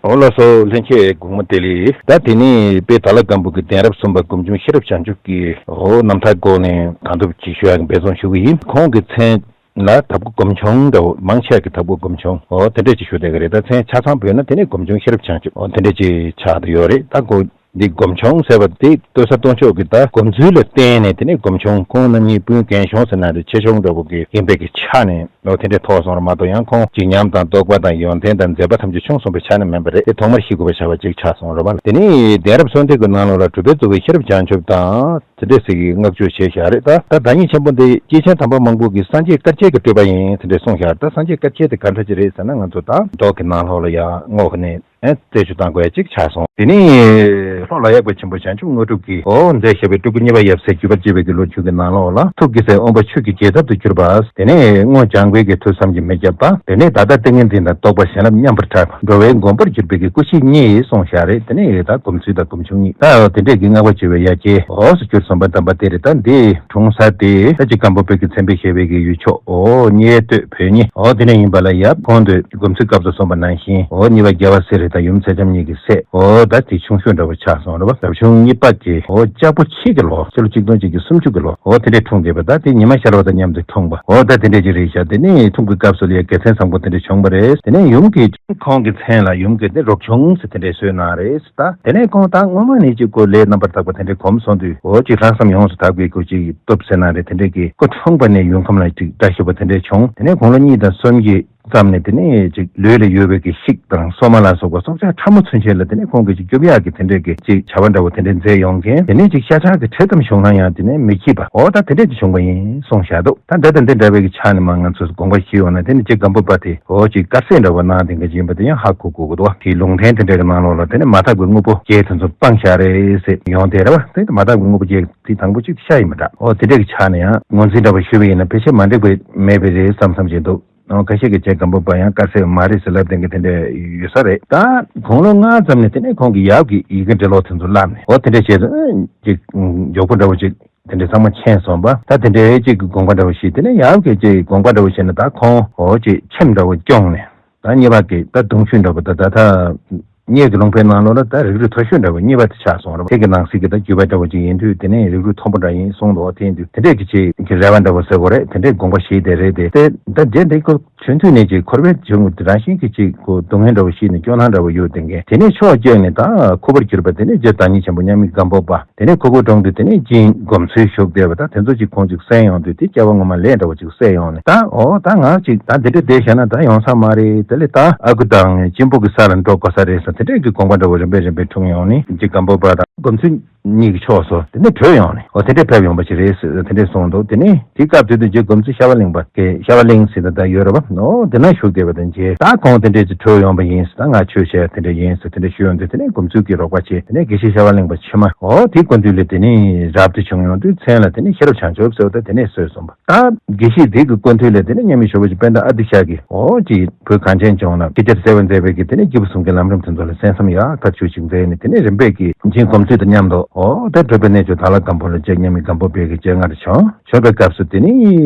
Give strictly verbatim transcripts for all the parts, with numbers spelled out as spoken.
འོ་ལགས་སོ། ལྷན་རྒྱས་དགོང་མོ་བདེ་ལེགས། ད་དེ་ནས་དཔལ་དྭགས་ལྷ་སྒམ་པོ་གི་གདན་རབས་གསུམ་པ་སྒོམ་ཆུང་ཤེས་རབ་བྱང་ཆུབ་ཀྱི་འོ་རྣམ་ཐར་སྐོར་ནས་གང་ཐུབ་ཅིག་ཞུ་ཡག་གི་འབད་བརྩོན་ཞུ་གི་ཡིན། ཁོང་གི་མཚན་ལ་དྭགས་པོ་སྒོམ་ཆུང་འདྲ་བོ། མང་ཆེ་བ་གི་དྭགས་པོ་སྒོམ་ཆུང་འོ་དེ་འདྲས་ཅིག་ཞུ་བསྡད་ཀྱི་རེད། ད་མཚན་ཆ་ཚང་བོས་ན་དེ་ནས་སྒོམ་ཆུང་ཤེས་རབ་བྱང་ཆུབ་འོ་དེ་འདྲས་ཅིག་ཆགས་བསྡད་ཡོད་རེད། ད་ཁོ་འདི་སྒོམ་ཆུང་ཟེར་བ་དེ་སྟོད་ས་སྟོང་ཕྱོགས་ཀྱི་ད་སྒོམ་ཚུལ་ལ་བརྟེན་ནས། དེ་ནས་སྒོམ་ཆུང་ཁོང་རྣམ་གཉིས་སྤུན་རྒན་གཞོན་ཟེར་ན་རེད། ཆེ་ཆུང་འདྲ་བོ་གི་ཡིན་པའི་གི་ཆ་ནས་ལོ་དེ་འདྲས་ཐོགས་སོང་ར་མ་གཏོགས། ཡང་ཁོང་ཅིག་ཉམས་དང་རྟོགས་པ་དང་ཡོན་ཏན་དང་མཛད་པ་ཐམས་ཅད་ཆུང་སོང་བའི་ཆ་ནས་མིན་པ་རེད། དེ་ཐོག་མར་ཤེས་དགོས་པ་ཆགས་པ་ཅིག་ཆགས་སོང་ར་བ། དེ་ནས་གདན་རབས་གསོལ་འདེབས་ཀྱི་ནང་ལོགས་ལ་གྲུབ་པའི་གཙོ་བོ་ཤེས་རབ་བྱང་ཆུབ་དང་དེ་འདྲས་ཟེར་གི་བསྔགས་བརྗོད་བྱས་བཞག་རེད། ད་ད་བདག་ཉིད་ཆེན་པོ་འདི་སྐྱེས་ཆེན་དམ་པ་མང་པོ་གི་སངས་རྒྱས་བསྐལ་བརྒྱའི་གི་སྤྲུལ་པ་ཡིན་དེ་འདྲས་གསུངས་བཞག་རེད། ད་སངས་རྒྱས་བསྐལ་བརྒྱའི་དེ་ག་འདྲ་ཅིག་རེད་ཟེར་ན། ང་ཚོ་ད་མདོ་གི་ནང་ལོགས་ལ་ཡང་བསྔོ་གི་ནས། ཨེ་རྩད་གཅོད་བཏང་དགོས་ཡ་གཅིག་ཆགས་སོང་། དེ་ནས་ལྷོ་ལ་ཡག་པ་ཆེན་པོ་བྱང་ཆུབ་དངོས་གྲུབ་ཀྱིས་འོ་མཛད་བཞག་པའི་སྤྲུལ་སྐུ་གཉིས་པ་ཡབ་སྲས་བརྒྱུད་པར་བཅས་པའི་གི་ལོ་རྒྱུས་ཀྱི་ནང་ལོགས་ལ། ཐུགས་ཀྱི་སྲས་དབོན་པོ་ཆོས་ཀྱི་རྒྱལ་ཚབ་ཏུ་གྱུར་པ། དེ་ནས་སྔོན་སྦྱངས་པའི་གི་ཐོས་བསམ་གྱིས་མི་ཁྱབ་པ། དེ་ནས་ད་ལྟ་ཏིང་ངེ་འཛིན་དང་རྟོགས་པ་བྱིན་རླབས་མཉམ་པར་འཕྲད་པ། འགྲོ་བའི་མགོན་པོར་གྱུར་པའི་གི་སྐུ་བཞིའི་གཉེན་ཡིན་གསུངས་བཞག་རེད། དེ་ནས་ད་སྒོམ་ཚུལ་དང་སྒོམ་ཆུང་གཉིས་ད་འོ་དེ་འདྲས་ཀྱི་བསྔགས་པ་བརྗོད་པའི་ཡ་གྱལ་འོ་སུ་གྱུར་སོང་བ་དམ་པ་དེ་རེད། ད་འདི་འཁྲུངས་ས་དེ་ད་ཅིག་སྒམ་པོ་པའི་གི་མཚན་དཔེ་བཞེས་པའི་གི་ཡུལ་ཕྱོགས་འོ་གཉལ་སྟོད་བོན་ཉི་འོ་དེ་ནས་ཡིན་པ་ལ། ཡབ་ཁོང་དུ་སྒོམ་ཚུལ་སྐབས་སུ་གསུངས་པ་ནང་བཞིན་འོ་གཉིས་པ་རྒྱལ་བ་གསེར་རི་དང་ཡུམ་ཚེ་ལྕམ་གཉིས་ཀྱི་སྲས་འོ་ད་དེ་ཆུང་ཤོས་འདྲ་བོ་ཆགས་སོང་རེད་བ། རབ་བྱུང་གཉིས་པ་དེ་འོ་ལྕགས་པོ་ཁྱི་གི་ལོ་ཕྱི་ལོ་ཆིག་སྟོང་གཅིག་བརྒྱ་སུམ་ཅུ་གི་ལོ་འོ་དེ་འདྲས་འཁྲུངས་བསྡད་པ། ད་དེ་ཉི་མ་ཤར་བ་དང་མཉམ་དུ་འཁྲུངས་པ་འོ་ད་དེ་འདྲས་ཅིག་རེད་ཤག་དེ་ནས་འཁྲུངས་པའི་སྐབས་སུ་ལ་ཡ་དགེ་མཚན་བཟང་པོ་དེ་འདྲས་བྱུང་བ་རེད། དེ་ནས་ཡུམ་གྱི་ཁོང་གི་མཚན་ལ་ཡུམ་གྱི་དེ་རོག་ཆུང་ཟེར་དེ་འདྲས་གསོལ་གནང་རེད། ད་དེ་ནས་ཁོང་ད་སྔོན་མ་ནས་ཅིག་ཁོ་ལས་རྣམ་པར་དག་པ་དེ་འདྲས་གོམས་སོང་དུས་འོ་ཅིག་ལྷག་བསམ་ཡོངས་སུ་དག་པའི་ཁོ་ཅིག་སྟོབས་ཟེར་ན་རེད། དེ་འདྲས་ཀྱི་ཁོ་འཁྲུངས་པ་ནས་ཡུལ་ཁམས་ལ་ཅིག་བཀྲ་ཤིས་པ་དེ་འདྲས་བྱུང་། དེ་ནས་དགུང་ལོ་གཉིས་དང་སུམ་ཅུ་ཙམ་ནས་དེ་ནས་ཅིག་ལུས་ལ་ཡོད་པའི་གི་ཤིག་དང་སོ་མ་ལ་སོགས་པ་སྲོག་ཆགས་ཕྲ་མོ་ཚུན་ཆད་ལ་དེ་ནས་ཁོང་གིས་ཅིག་སྐྱོབ་ཡག་གི་དེ་འདྲས་ཀྱི་ཅིག་བྱ་བ་འདྲ་བོ་དེ་འདྲས་མཛད་ཡོང་མཁན། དེ་ནས་ཅིག་ཤ་ཁྲག་གི་ཁྲེལ་ཙམ་བྱུང་ན་ཡང་དེ་ནས་མི་འཁྱིད་པ་འོ་ད་དེ་འདྲས་ཅིག་བྱུང་བ་ཡིན་གསུངས་བཞག་འདུག་ད་འདི་དང་འདི་འདྲ་བའི་གི་ཆ་ནས་མ་ང་ཚོས་དགོངས་པ་བཞེས་ཡོང་ན། དེ་ནས་ཅིག་སྒམ་པོ་པ་དེ་འོ་ཅིག་དཀར་ཟས་འདྲ་བོ་གནང་དེ་འདྲ་ཅིག་ཡིན་པ་དེ་ཡང་ཧ་གོ་དགོས་ཀྱི་འདུག་བ། དེའི་ལུང་བསྟན་དེ་འདྲ་གི་ནང་ལོགས་ལ་དེ་ནས་མ་དག་པའི་དངོས་པོ་བརྒྱད་དེ་ཚོ་སྤངས་བཞག་རེད་ཟེར་ཡོང་དེ་རེད་བ། དེ་མ་དག་པའི་དངོས་པོ་བརྒྱད་དེ་དང་པོ་གཅིག་ཤ་ཡིན་པ་འདྲ། འོ་དེ་འདྲ་གི་ཆ་ནས་ཡང་ངོས་འཛིན་འདྲ་བོ་ཞུས་པ་ཡིན་ན་ཕལ་ཆེར་མ་འགྲིག་པ་མེད་པ་རེད་བསམ་བསམ་བྱས་འདུག་འོ་ཁ་ཤས་ཀྱིས་རྗེ་སྒམ་པོ་པ་ཡང་དཀར་ཟས་མ་རེད་ཟེར་ལབ་མཁན་གྱི་དེ་འདྲ་ཡོད་ས་རེད། ད་དགུང་ལོ་ལྔ་ཙམ་ནས་དེ་ནས་ཁོང་གིས་ཡབ་ཀྱི་ཡི་གེ་འབྲི་ཀློག་དེ་ཚོ་བསླབས་ནས་འོ་དེ་འདྲ་བྱས་ཙང་ཅིག་མགྱོགས་པོ་འདྲ་བོ་ཅིག་དེ་འདྲ་ཚང་མ་མཁྱེན་སོང་བ། ད་དེ་འདྲའི་ཅིག་གི་དགོངས་པ་འདྲ་བོ་བཞེས། དེ་ནས་ཡབ་ཀྱིས་ཅིག་དགོངས་པ་འདྲ་བོ་བཞེས་ནས་ད་ཁོང་འོ་ཅིག་ཁྱིམ་འདྲ་བོ་སྐྱོང་ནས། ད་གཉིས་པ་གི་ད་གདུང་ཤུལ་འདྲ་བོ་ད་ད་ད་གཉལ་གྱི་ལུང་པའི་ནང་ལོགས་ལ་ད་རིགས་རུས་མཐོ་ཤོས་འདྲ་བོ་གཉིས་པ་དེ་ཆགས་སོང་ར་བ། དེ་གི་ནང་གསེས་ཀྱི་ད་རྒྱུད་པ་འདྲ་བོ་ཅིག་ཡིན་དུས་དེ་ནས་རིགས་རུས་མཐོན་པོ་འདྲ་ཡིན་གསུངས་འདུག་དེ་ཡིན་དུས་དེ་འདྲས་ཀྱི་ཅིག་གི་རེ་བ་འདྲ་བོ་ཟེར་དགོས་རེད། དེ་འདྲས་དགོངས་པ་བཞེས་བསྡད་རེད་དེ། དེ་ད་རྗེ་འདི་ཁོ་བྱོན་དུས་ནས་ཅིག་འཁོར་བའི་འཇིགས་དངོས་དེ་རང་བཞིན་གྱིས་ཅིག་ཁོ་སྡུག་བསྔལ་འདྲ་བོ་ཞིག་ནས་སྐྱོ་སྣང་འདྲ་བོ་ཡོད་དེ་འགན། དེ་ནས་ཕྱོགས་བཅད་ནས་ད་ཁུ་བར་གྱུར་པ་དེ་ནས་རྗེ་བདག་ཉིད་ཆེན་པོ་མཉམ་མེད་སྒམ་པོ་པ་དེ་ནས་ཁུ་བོ་གྲོངས་དུས་དེ་ནས་སྦྱིན་སྒོམ་ཚུལ་བཞུགས་བསྡད་པ་ད་དེ་ཚོ་ཅིག་ཁོང་ཅིག་གསན་ཡོང་དུས་དེ་སྐྱེ་བ་སྔོན་མ་ལས་འདྲ་བོ་ཅིག་གསན་ཡོང་ནས། ད་འོ་ད་ང་ཅིག་ད་འདི་འདྲ་བསྡད་བཞག་ན་ད་ཡོང་ས་མ་རེད། དེ་ལས་ད་ཨ་ཁུ་དང་གཅེན་པོ་གི་ས་ལ་འགྲོ་དགོས་ས་རེད་ཟེར་དེ་འདྲས་ཀྱི་དགོངས་པ་འདྲ་བོ་རིམ་པས་རིམ་པས་འཁྲུངས་ཡོང་ནས་རྗེ་སྒམ་པོ་པ་དང་སྒོམ་ཚུལ་གཉིས་ཀྱི་ཕྱོགས་སུ་དེ་ནས་བྲོས་ཡོང་ནས་འོ་དེ་འདྲས་ཕེབས་ཡོང་པ་ཞིག་རེད་ཟེར་དེ་འདྲས་གསུངས་འདུག་དེ་ནས་དེའི་སྐབས་དེ་དུས་རྗེ་སྒོམ་ཚུལ་ཤ་བ་གླིང་པ་གི་ཤ་བ་གླིང་ཟེར་ད་ལྟ་ཡོད་རེད་བ། འོ་དེ་ན་བཞུགས་བསྡད་པ་དང་མཇལ། ད་ཁོང་དེ་འདྲས་ཀྱི་བྲོས་ཡོང་པ་ཡིན་ཟེར། ད་ང་ཆོས་བྱས་དེ་འདྲས་ཡིན་ཟེར་དེ་འདྲས་ཞུས་ཡོང་དུས་དེ་ནས་སྒོམ་ཚུལ་གྱིས་རོགས་པ་བྱས། དེ་ནས་དགེ་བཤེས་ཤ་བ་གླིང་པ་ཕྱི་མ་འོ་དེའི་སྐུ་མདུན་ལ་དེ་ནས་རབ་ཏུ་བྱུང་ཡོང་དུས་མཚན་ལ་དེ་ནས་ཤེས་རབ་བྱང་ཆུབ་ཟེར་བ་ད་དེ་ནས་གསོལ་སོང་བ། ད་དགེ་བཤེས་དེ་གི་སྐུ་མདུན་ལ་དེ་ནས་མཉམ་མེད་ཞོལ་པ་ཅིག་པཎྜི་ཏ་ཨ་ཏི་ཤ་གིས་འོ་ཅིག་བོད་གངས་ཅན་ལྗོངས་ལ་སྐད་ཆ་གསལ་བར་མཛད་པའི་གི་དེ་ནས་སྐྱེས་བུ་གསུམ་གྱི་ལམ་རིམ་དེ་ཚོ་ལ་གསན་བསམ་ཡག་ཐག་ཆོད་ཅིག་མཛད་ནས། དེ་ནས་རིམ་པས་ཀྱི་རྗེ་སྒོམ་ཚུལ་དང་མཉམ་དུ་འོ་ད་གྲུབ་པའི་གནས་མཆོག་དྭགས་ལྷ་སྒམ་པོ་ལ་རྗེ་མཉམ་མེད་སྒམ་པོ་པའི་གི་སྤྱན་སྔར་བྱོན། བྱོན་པའི་སྐབས་སུ་དེ་ནས་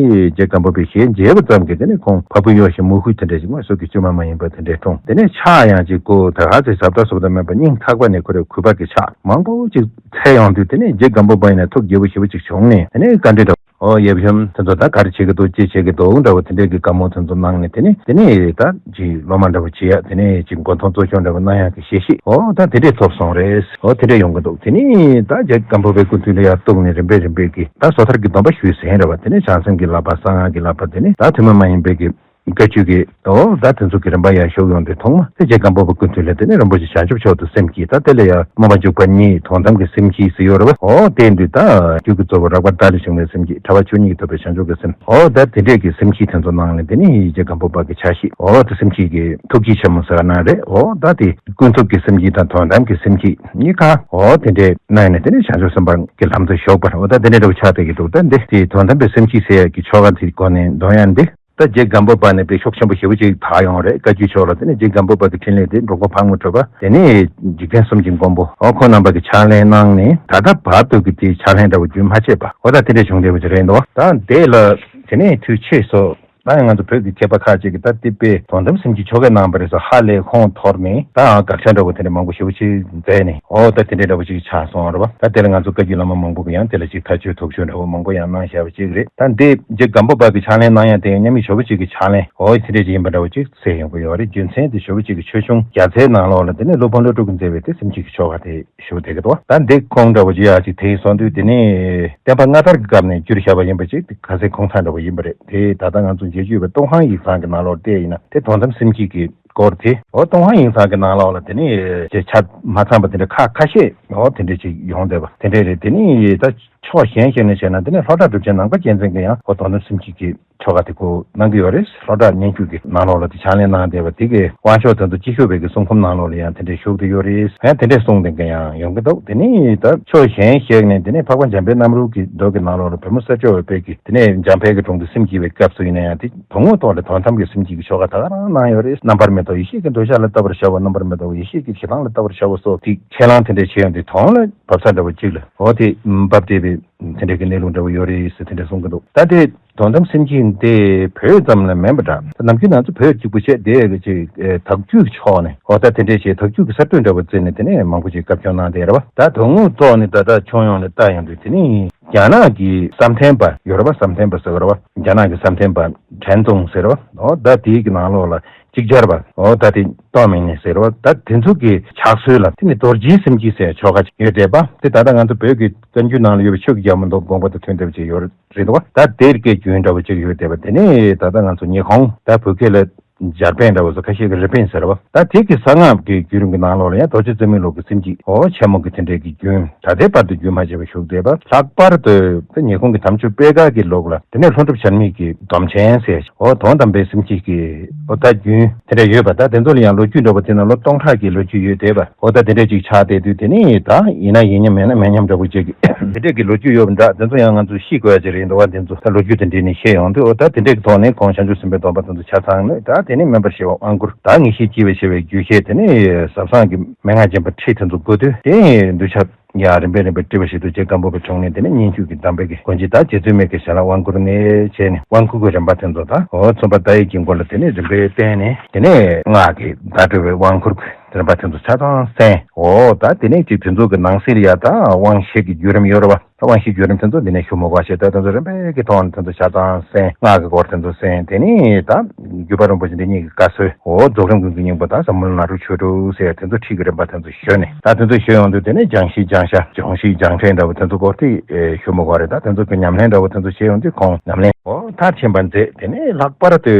རྗེ་སྒམ་པོ་པའི་ཞལ་མཇལ་བ་ཙམ་གྱིས་དེ་ནས་ཁོང་ཕ་བུ་གཡོ་ཞིང་མོས་གུས་དེ་འདྲ་ཞིག་དངོས་སུ་གི་བཅོས་མ་མ་ཡིན་པ་དེ་འདྲས་འཁྲུངས། དེ་ནས་ཕྱག་ཡང་ཅིག་ཁོ་ད་ག་ཚོད་ཟབ་ད་ཟབ་ད་མེད་པ་སྙིང་ཐག་པ་ནས་ཁོ་རའི་གུས་པ་གི་ཕྱག་མང་པོ་ཅིག་འཚལ་ཡོང་དུས་དེ་ནས་རྗེ་སྒམ་པོ་པ་ཡིན་ན་ཐུགས་དགྱེས་པོ་ཞེ་པོ་ཅིག་བྱུང་ནས་དེ་ནས་བཀའ་འདྲི་འདྲ་བོ། ཨོ་ཡབ་གཞོན་དེ་ཚོ་ད་ག་རེ་བྱེད་ཀྱི་འདུག་ཅི་བྱེད་ཀྱི་འདུག་འདྲ་བོ་དེ་འདྲའི་གི་བཀའ་མོལ་དེ་ཚོ་གནང་ནས། དེ་ནས་དེ་ནས་ད་ཅིག་སློབ་མ་འདྲ་བོ་བྱེད་ཡ་དེ་ནས་ཅིག་མགོ་འཐོམ་གཙོ་སྐྱོང་འདྲ་བོ་གནང་ཡ་གི་ཞལ་བཞེས་ཨོ་ད་དེ་འདྲས་ཐོབ་སོང་རེད། ཨོ་དེ་འདྲས་ཡོང་གི་འདུག་དེ་ནས་ད་རྗེ་སྒམ་པོ་པའི་སྐུ་མདུན་ལ་ཡར་གཏུགས་ནས་རིམ་པས་རིམ་པས་ཀྱི་ད་སོ་ཐར་གྱི་སྡོམ་པ་ཞུས་ཟིན་རེད་བ། དེ་ནས་བྱང་སེམས་ཀྱི་བསླབ་པ་གསང་སྔགས་ཀྱི་བསླབ་པ་དེ་ནས་ད་ཐུན་མོང་མ་ཡིན་པའི་གི་བཀའ་བརྒྱུད་ཀྱི་ཨོ་ད་དེ་ཚོ་གི་རིམ་པ་ཡར་ཞུགས་ཡོང་དུས་ཐོག་མ་དེ་རྗེ་སྒམ་པོ་པའི་སྐུ་མདུན་ལ་དེ་ནས་རིན་པོ་ཆེ་བྱང་ཆུབ་མཆོག་ཏུ་སེམས་བསྐྱེད། ད་དེ་ལ་ཡང་སྨོན་པ་འཇུག་པ་གཉིས་དོན་དམ་གྱི་སེམས་བསྐྱེད་ཟེར་ཡོད་རེད་བ། ཨོ་དེ་འདུག་ད་རྒྱུད་ཀྱི་གཙོ་བོ་རགས་པ་བདག་ལས་བྱུང་བའི་སེམས་བསྐྱེད། ཕྲ་བ་ཆོས་ཉིད་ཀྱིས་ཐོབ་པའི་བྱང་ཆུབ་ཀྱི་སེམས། ཨོ་ད་དེ་འདྲས་ཀྱི་སེམས་བསྐྱེད་དེ་ཚོ་ནང་ནས་དེ་ནས་རྗེ་སྒམ་པོ་པ་གི་ཕྱག་བཞེས་ཨོ་ད་སེམས་བསྐྱེད་ཀྱི་ཐུགས་བསྐྱེད་ཆེན་མོ་ཟེར་བ་ན་རེད། ཨོ་ད་དེ་ཀུན་རྫོབ་ཀྱི་སེམས་བསྐྱེད་དང་དོན་དམ་གྱི་སེམས་བསྐྱེད་གཉིས་ཀ་ཨོ་དེ་འདྲས་གནང་ནས་དེ་ནས་བྱང་ཆུབ་སེམས་དཔའ་གི་ལམ་དུ་ཞུགས་པར་ཨོ་ད་དེ་འདྲས་འདྲ་བོ་ཆགས་བསྡད་ཀྱི་འདུག་ད་འདི་དེ་དོན་དམ་པའི་སེམས་བསྐྱེད་ཟེར་ཡག་གི་ཆོ་ག་དེ་སྒོ་ནས་འདོན་ཡ་འདི། ད་རྗེ་སྒམ་པོ་པ་ནས་དཔེ་ཤུགས་ཆེན་པོ་ཞེ་པོ་ཅིག་དར་ཡོང་རེད། བཀའ་བརྒྱུད་ཕྱོགས་ལ། དེ་ནས་རྗེ་སྒམ་པོ་པ་གི་འཕྲིན་ལས་དེ་འབྲོག་པ་ཕག་མོ་གྲུ་པ་དེ་ནས་འཇིག་རྟེན་གསུམ་གྱི་མགོན་པོ་ཨོ་ཁོང་རྣམ་པ་གི་ཕྱག་ལེན་གནང་ནས་ད་ལྟ་བར་དུ་གི་དེའི་ཕྱག་ལེན་འདྲ་བོ་རྒྱུན་མ་ཆད་པ་ཨོ་ད་དེ་འདྲ་བྱུང་བསྡད་པ་ཅིག་རེད་འདུག་ད་དེ་ལ་དེ་ནས་དུས་ཕྱིས་སུ་ ད་ཡང་ང་ཚོ་བོད་ཀྱི་མཁས་པ་ཁག་ཅིག་གིས་ད་དེ་དཔེ་དོན་དམ་སེམས་ཀྱི་ཆོ་ག་གནང་བ་རེད་ཟེར་ཧ་ལས་ཁོང་འཐོར་ནས་ད་དགག་བྱ་འདྲ་བོ་དེ་འདྲ་མང་པོ་ཞེ་པོ་ཅིག་མཛད་ནས། འོ་ད་དེ་འདྲ་འདྲ་བོ་ཅིག་ཆགས་སོང་རེད་བ། ད་དེ་ལ་ང་ཚོ་བཀའ་བརྒྱུད་བླ་མ་མང་པོ་གིས་ཡང་དེ་ལ་ཅིག་ཐག་གཅོད་ཐུགས་ཆོས་འདྲ་བོ་མང་པོ་ཡང་གནང་བཞག་པ་ཅིག་རེད། ད་འདི་རྗེ་སྒམ་པོ་པ་གི་ཕྱག་ལེན་གནང་ཡ་དེ་ཡང་མཉམ་མེད་ཇོ་བོ་རྗེ་གི་ཕྱག་ལེན་འོ་དེ་འདྲ་ཅིག་ཡིན་པ་འདྲ་བོ་ཅིག་ཟེར་ཡོང་གི་ཡོད་རེད། རྒྱུ་མཚན་དེ་ཇོ་བོ་རྗེ་གི་ཆོས་འབྱུང་རྒྱ་མཚོའི་ནང་ལོགས་ལ་དེ་ནས་སློབ་དཔོན་ཀླུ་སྒྲུབ་ཀྱིས་མཛད་པའི་དེ་སེམས་བསྐྱེད་ཀྱི་ཆོ་ག་དེ་ཞུ་བསྡད་ཀྱི་འདུག་ད་འདི་ཁུངས་འདྲ་བོ་ཅིག་ཡག་ཅིག་དེ་ཡིན་སོང་དུས་དེ་ནས་བསྟན་པ་སྔ་དར་གྱི་སྐབས་ནས་བསྒྱུར་བཞག་པ་ཡིན་པ་ཅིག་ཁ་གསལ་ཁུངས་ཐག་འདྲ་བོ་ཡིན་པ་རེད། དེ་ད་ལྟ་ང་ཚོ་མཇལ་རྒྱུ་ཡོད་པའི་ཏུན་ཧོང་ཡིག་ཚང་གི་ནང་ལོགས་བལྟས་ཡིན་ན་དེ་དོན་དམ་སེམས་བསྐྱེད་ཀྱི་སྐོར་དེ་འོ་ཏུན་ཧོང་ཡིག་ཚང་གི་ནང་ལོགས་ལ་དེ་ནས་ཆ་མ་ཚང་པ་དེ་འདྲ་ཁ་ཁ་ཤས་འོ་དེ་འདྲ་ཅིག་ཡོང་བསྡད་པ་དེ་འདྲ་རེད། དེ་ནས་ད་ཕྱོགས་གཞན་ཞིག་ནས་བྱས་ན་དེ་ནས་ལྷོ་བྲག་གྲུབ་ཆེན་ནམ་མཁའ་རྒྱལ་མཚན་གྱིས་ཡང་འོ་དོན་དམ་སེམས་བསྐྱེད་ཀྱི་ཆོ་ག་དེ་ཁོ་གནང་གི་ཡོད་རེད། ལྷོ་བྲག་སྙན་བརྒྱུད་ཀྱི་ནང་ལོགས་ལ་དེ་ཕྱག་ལེན་གནང་བསྡད་པ་དེ་གི་དབང་ཆོག་དེ་ཚོ་སྐྱིད་ཤོད་པའི་གི་གསུང་འབུམ་ནང་ལོགས་ལ་ཡང་དེ་འདྲས་ཞུགས་བསྡད་ཡོད་རེད། ཡང་དེ་འདྲས་གསུངས་བསྡད་མཁན་ཡང་ཡོང་གི་འདུག་དེ་ནས་ད་ཕྱོགས་གཞན་ཞིག་ནས་དེ་ནས་འཕགས་པ་འཇམ་དཔལ་རྣམ་རོལ་གྱི་མདོ་གི་ནང་ལོགས་ལ་བོད་མོ་ས་སྐྱོ་བའི་དཔལ་གྱིས་དེ་ནས་འཇམ་དཔལ་གྱི་དྲུང་དུ་སེམས་བསྐྱེད་པའི་སྐབས་སུ་ཡིན་ན་ཡང་དེ་དོན་དངོས་ཐོག་ལ་དོན་དམ་གྱི་སེམས་བསྐྱེད་ཀྱི་ཆོ་ག་ད་ག་རང་གནང་ཡོད་རེད། རྣམ་པར་མེ་ཏོག་ཡེ་ཤེས་ཀྱི་འདོད་ཆགས་ལ་བལྟ་བར་བྱའོ། རྣམ་པར་མེ་ཏོག་ཡེ་ཤེས་ཀྱི་ཞེ་སྡང་ལ་བལྟ་བར་བྱའོ་སོགས་དེ་ཁས་བླངས་དེ་འདྲས་བྱས་ཡོང་དུས་དོན་ལ་བབས་ས་འདྲ་བོ་གཅིག་ལ་འོ་དེ་བབས་བསྡད་པའི་དེ་འདྲས་ཀྱི་གནས་ལུགས་འདྲ་བོ་ཡོད་རེད་ཟེར་དེ་འདྲས་གསུང་གི་འདུག་ད་དེ་དོན་དམ་སེམས་བསྐྱེད་འདི་བོད་ཙམ་ལ་མིན་པ་འདྲ། ད་ནམ་རྒྱུན་ང་ཚོ་བོད་གཅིག་པུ་བྱས་དེ་གི་ཅིག་ཨེ་དག་བཅུད་ཀྱི་ཕྱོགས་ནས་འོ་ད་དེ་འདྲས་བྱས་དག་བཅུད་ཀྱི་གསར་གཏོད་འདྲ་བོ་བརྩིས་ནས་དེ་ནས་མང་པོ་ཅིག་བཀའ་བཀྱོན་གནང་བསྡད་རེད་བ། ད་དོན་དངོས་ཐོག་ནས་ད་ལྟ་ཁྱོན་ཡོངས་ནས་ལྟ་ཡོང་དུས་དེ་ནི་རྒྱ་ནག་གི་བསམ་གཏན་པ་ཡོད་རེད་བ། བསམ་གཏན་པ་ཟེར་གི་རེད་བ། རྒྱ་ནག་གི་བསམ་གཏན་པ་ཁྲེན་ཏུང་ཟེར་བ། འོ་ད་དེའི་གི་ནང་ལོགས་ལ་ཅིག་ཅར་བ་འོ་ད་དེ་ཏོ་མིང་ནས་ཟེར་བ། ད་དེ་ཚོ་གི་ཕྱག་སྲོལ་ལ་དེ་ནི་རྡོ་རྗེའི་སེམས་བསྐྱེད་ཟེར་ཆོ་ག་ཡོད་བསྡད་པ་དེ་ད་ལྟ་ང་ཚོ་བོད་ཀྱི་བཀའ་འགྱུར་ནང་ལ་ཡོད་པའི་ཆོས་ཀྱི་རྒྱལ་མོ་མདོ་དགོངས་པ་དང་མཐུན་བསྡེབས་ཅིག་ཡོད་རེད་འདུག་བ། ད་དེར་སྐད་རྒྱུན་འདྲ་བོ་ཅིག་ཡོད་བསྡད་པ་དེ་ནི་ད་ལྟ་ང་ཚོ་ཉི་ཧོང་ད་བོད་སྐད་ལ་འཇར་པན་འདྲ་བོ་ཚོ་ཁ་ཤས་ཀྱི་རི་པིན་ཟེར་བ། ད་དེ་གི་གསང་སྔགས་ཀྱི་བརྒྱུད་རིམ་གྱི་ནང་ལོགས་ལ་ཡང་རྡོ་རྗེ་རྩེ་མོའི་ལུགས་ཀྱི་སེམས་བསྐྱེད་འོ་ཆེན་མོ་གི་དེ་འདྲའི་གི་རྒྱུན་ད་ལྟའི་བར་དུ་རྒྱུན་མ་ཆད་པར་བཞུགས་བསྡད་པ། ལྷག་པར་དུ་ད་ཉི་ཧོང་གི་དམ་ཆོས་པད་དཀར་གྱི་ལུགས་ལ་དེ་ནས་ལྷུན་གྲུབ་བྱར་མེད་ཀྱི་སྡོམ་ཆེན་ཟེར་འོ་དོན་དམ་པའི་སེམས་བསྐྱེད་ཀྱི་འོ་ད་རྒྱུན་དེ་འདྲ་ཡོད་པ། ད་དེ་ཚོ་ལ་ཡང་ལོ་རྒྱུས་འདྲ་བོ་དེ་ན་ལོ་སྟོང་ཕྲག་གི་ལོ་རྒྱུས་ཡོད་བསྡད་པ། འོ་ད་དེ་འདྲས་ཅིག་ཆགས་བསྡད་དུས་དེ་ནི་ད་ཡིན་ན་ཡིན་མཉམ་མེད་ན་མེད་མཉམ་འདྲ་བོ་ཅིག་དེ་འདྲས་ཀྱི་ལོ་རྒྱུས་ཡོད་པ་འདྲ། དེ་ཚོ་ཡང་ང་ཚོས་ཤེས་དགོས་ཡ་ཅིག་རེད་འདུག་བ། དེ་ཚོ་ད་ལོ་རྒྱུས་དེ་འདྲས་ནས་བཤད་ཡོང་དུས་འོ་ད་དེ་འདྲས་ཀྱི་ཐོག་ནས་ཁོང་བྱང་ཆུབ་སེམས་དཔའི་སྡོམ་པ་དེ་ཚོ་ཆ་ཚང་ནས་ད་དེ་ནི་སྨན་པར་ཤེས་པ་དབང་བསྐུར་ད་ངེས་ཤེས་སྐྱེ་བའི་ཤེས་པའི་རྒྱུད་བཤད་དེ་ནི་ཟབ་གསང་གི་མན་ངག་རྗེན་པ་ཁྲིད་དེ་ཚོ་དགོས་དུས་དེ་འདུས་ཆགས་ཡང་རིམ་པས་རིམ་པས་སྤྲུལ་པ་ཞིག་ཏུ་རྗེ་སྒམ་པོ་པའི་དྲུང་ནས་དེ་ནས་སྙན་བརྒྱུད་ཀྱི་གདམས་པའི་གི་མགོན་གྱི་ད་རྗེ་བཙུན་མའི་གི་ཞལ་ལ་དབང་བསྐུར་ནས་བྱས་ནས་དབང་བསྐུར་གྱི་རིམ་པ་དེ་ཚོ་དང་འོ་མཚུངས་པ་ད་ཡི་གི་མགོ་ལ་དེ་ནས་རིམ་པས་བསྟན་ནས་དེ་ནས་སྔགས་ཀྱི་བརྡ་སྤྲོད་པའི་དབང་བསྐུར་གྱི་རིམ་པ་དེ་ཚོ་ཆ་ཚང་གསན། འོ་ད་དེ་ནས་ཅིག་དེ་ཚོ་གི་ནང་གསེས་ལ་ཡ་ད་དབང་བཞི་གི་བརྒྱུད་རིམ་ཡོད་རེད་བ། ད་དབང་བཞི་བརྒྱུད་རིམ་དེ་ཚོ་འདི་ནས་ཞུ་མི་དགོས་ཤེས་ད་དེ་ཚོ་རིམ་པས་ཀྱི་ཐོག་ནས་དེ་ཚོ་ཆ་ཚང་གསན། སྔགས་ཀྱི་སྐོར་དེ་ཚོ་གསན། དེ་ནས་ད་བརྒྱུད་པ་རིན་པོ་ཆེ་འདི་ཉིད་ཀྱི་བཀའ་སྲོལ་འོ་རྫོགས་རིམ་ཀུན་གྱི་སྙིང་པོ་ད་ཟབ་མོ་ལ་ནཱ་རོ་ཆོས་དྲུག་ཟེར་དེ་ཚོ་ཁྲིད་ཀྱི་རིམ་པ་དེ་ཚོ་ཞུས་ནས་ད་དེ་ཚོ་ཞུས་ཡོང་དུས་དེ་ནས་སྦྱང་གཞི་སྦྱང་བྱ་སྦྱོང་གཞི་སྦྱང་ཕྲད་འདྲ་བོ་དེ་ཚོ་སྐོར་དེ་ཞུ་མི་དགོས་རེད། ད་དེ་ཚོ་གི་ཉམས་ལེན་འདྲ་བོ་དེ་ཚོ་བྱས་ཡོང་དུས་ཁོང་ཉམས་ལེན་འོ་མཐར་ཕྱིན་པ་མཛད། དེ་ནས་ལྷག་པར་དུ་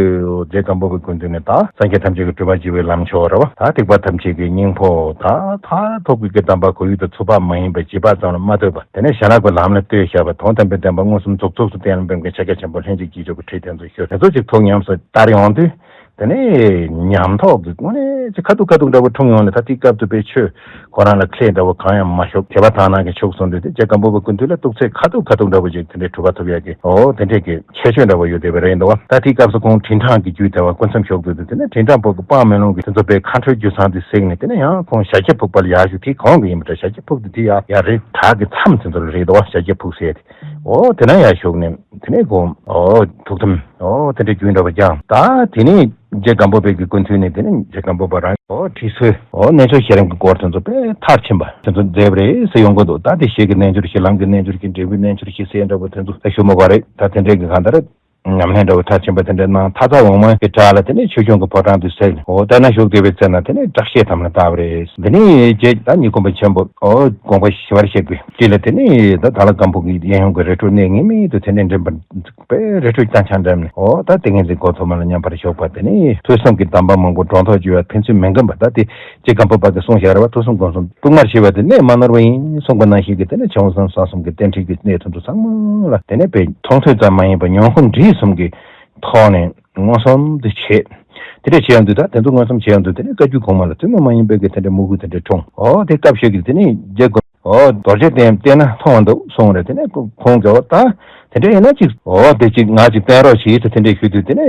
རྗེ་སྒམ་པོ་པའི་སྐུ་མདུན་ནས་ད་སངས་རྒྱས་ཐམས་ཅད་ཀྱི་སྤྲུལ་པ་བགྱི་བའི་ལམ་མཆོག་རེད་བ། ད་ཐེག་པ་ཐམས་ཅད་ཀྱི་སྙིང་པོ་ད་མཐར་ཐུག་པའི་གི་གདམས་པ་གོ་ཡུལ་དུ་ཚུད་པ་མ་ཡིན་པ་བྱིས་པ་ཙམ་ལ་མ་ལྟོས་པ་དེ་ནས་གཞན་ལ་གོ་ལམ་ལ་ལྟོས་བཞག་པ་དོན་དམ་པའི་བདེན་པ་མངོན་སུམ་རྫོགས་ཚོགས་སུ་གཏན་ལ་འབེབས་མཁན་ཕྱག་རྒྱ་ཆེན་པོ་ལྷན་ཅིག་སྐྱེས་མཆོག་གི་ཁྲིད་དེ་ཚོ་ཞུ་དེ་ཚོ་ཅིག་ཐུགས་ཉམས་སུ་བསྟར་ཡོང་དུས། དེ་ནས་ཉམས་རྟོགས་ཀྱི་དངོས་གནས་ཅིག་ཁ་ཐུག་ཁ་ཐུག་འདྲ་པོ་འཁྲུངས་ཡོང་ནས་ད་དེའི་སྐབས་དུ་དཔེ་ཆོས་ཁོ་རང་ལ་ཁྲིད་འདྲ་པོ་གང་ཡང་མ་ཞུགས་བྱས་པ་དག་སྣང་གི་ཕྱོགས་སོང་དུས་དེ་རྗེ་སྒམ་པོ་པའི་སྐུ་མདུན་ལ་གཏུགས་ཚད་ཁ་ཐུག་ཁ་ཐུག་འདྲ་པོ་ཅིག་དེ་འདྲའི་གྲུབ་པ་ཐོབ་ཡག་གི་འོ་དེ་འདྲས་ཀྱི་ཁྱད་ཆོས་འདྲ་པོ་ཡོད་བསྡད་པ་རེད་འདུག་བ། ད་དེའི་སྐབས་སུ་ཁོང་དྲིན་གྲངས་ཀྱི་རྒྱུད་དེ་བ་སྐུ་མཚམས་ཞུགས་དུས་དེ་ནས་དྲིན་གྲངས་པོ་གི་དཔག་མེད་ལོང་གི་དེ་ཚོ་དཔེ་མཁའ་འགྲོའི་རྒྱུད་ཚང་དེ་གཟིགས་ནས་དེ་ནས་ཡང་ཁོང་ཞབས་ཀྱི་ཕུག་པ་ལ་ཡར་ཞུགས། དེ་གོང་གི་ཡིན་པ་འདྲ། ཞབས་ཀྱི་ཕུག་དེ་དེ་ཡར་ཡར་རི་བྲག་གི་མཚམས་དེ་ཚོ་ལ་རེད་འདུག་བ། ཞབས་ཀྱི་ཕུག་ཟེར་དེ། འོ་དེ་ན་ཡར་ཞུགས་ནས་དེ་ནས་ཁོང་འོ་ཐུགས་དམ་འོ་དེ་འདྲའི་རྒྱུན་འདྲ་པོ་བསྐྱངས། ད་དེ་ནས་རྗེ་སྒམ་པོ་པའི་གི་སྐུ་མདུན་ནས་དེ་ནས་རྗེ་སྒམ་པོ་པ་རང་འོ་ཁྲིད་སྲོལ་འོ་རྣལ་འབྱོར་ཤེས་རིག་གི་སྐོར་དེ་ཚོ་དཔེ་མཐར་ཕྱིན་པ་དེ་ཚོ་མཛད་པ་རེད་ཟེར་ཡོང་གི་འདུག་ད་དེ་ཞིག་གི་རྣལ་འབྱོར་ཞིག་ལམ་གྱི་རྣལ་འབྱོར་ཞིག་འབྲས་བུའི་རྣལ་འབྱོར་ཞིག་ཟེར་འདྲ་པོ་དེ་ཚོ་ད་ཞུ་མི་དགོས་རེད། ད་དེ་འདྲའི་གི་གང་ལྟར་ཉམས་ལེན་འདྲ་པོ་མཐར་ཕྱིན་པ་དེ་འདྲ་གནང་། མཐའ་རྩ་འོག་མ་གི་བྲག་ལ་དེ་ནས་ཆོས་སྐྱོང་གི་ཕོ་བྲང་དུ་གསལ་ནས་འོ་ད་ན་བཞུགས་བསྡད་པའི་ཚེ་ན་དེ་ནས་དྲག་ཤེས་དམ་ལ་བཏགས་པ་རེད། འདི་ནས་རྗེ་ད་ཉི་ཁོམ་པ་ཆེན་པོ་འོ་དགོངས་པ་ཞི་བར་གཤེགས་པའི་རྗེས་ལ་དེ་ནས་ད་དྭགས་ལྷ་སྒམ་པོ་གི་གཡས་གཡོན་གྱི་རི་ཁྲོད་གནས་ངེས་མེད་དུ་དེ་ནས་འདྲེན་པ་དཔེ་རི་ཁྲོད་རྐྱང་རྐྱང་འགྲིམས་ནས་འོ་ད་ཏིང་ངེ་འཛིན་སྒོ་ཐོག་མ་ལ་མཉམ་པར་ཞུགས་པ། དེ་ནས་ཐོས་བསམ་གྱི་གདམས་པ་མང་པོ་སྒྲོ་འདོགས་གཅོད་པ་ཕན་ཚུན་མི་འགམ་པ། ད་དེ་རྗེ་སྒམ་པོ་པ་གིས་གསུངས་བཞག་རེད་བ། ཐོས་བསམ་སྒོམ་གསུམ་དཀྲུག་མར་བྱེད་པ་དེ་གནད་མ་ནོར་བ་ཡིན་གསུངས་པ་ནང་བཞིན་གྱི་དེ་ནས་བྱང་སེམས་བསམ་གསུམ་གྱི་རྟེན་འབྲེལ་གྱི་གནད་དོན་དུ་ཚང་མ་ལ་དེ་ནས་དཔེ་མཐོང་ཐོས་ཙམ་མ་ཡིན་པར་མྱོང་ཁུངས་འདྲིས་གསུམ་གྱི་ཐོག་ནས་མངོན་སུམ་དུ་བྱེད། དེ་འདྲ་བྱེད་ཡོང་དུས་ད་དེ་ཚོ་མངོན་སུམ་བྱེད་ཡོང་དུས་དེ་ནས་བཀའ་བརྒྱུད་གོང་མ་ལ་ཐུན་མོང་མ་ཡིན་པའི་གི་དེ་འདྲ་མོས་གུས་དེ་འདྲ་འཁྲུངས། འོ་དེ་སྐབས་ཤིག་གི་དེ་ནས་རྗེ་སྒོ་འོ་རྡོ་རྗེ་གདན་བལྟས་ན་མཐོང་བ་འདུག་གསུངས་རེད། དེ་ནས་ཁོང་གིས་འོ་ད་དེ་འདྲ་ཡིན་ན་ཅིག་འོ་དེ་ཅིག་ང་ཅིག་བསྟན་རོགས་བྱེད་དུ་དེ་འདྲ་ཞུས་དུས་དེ་ནས་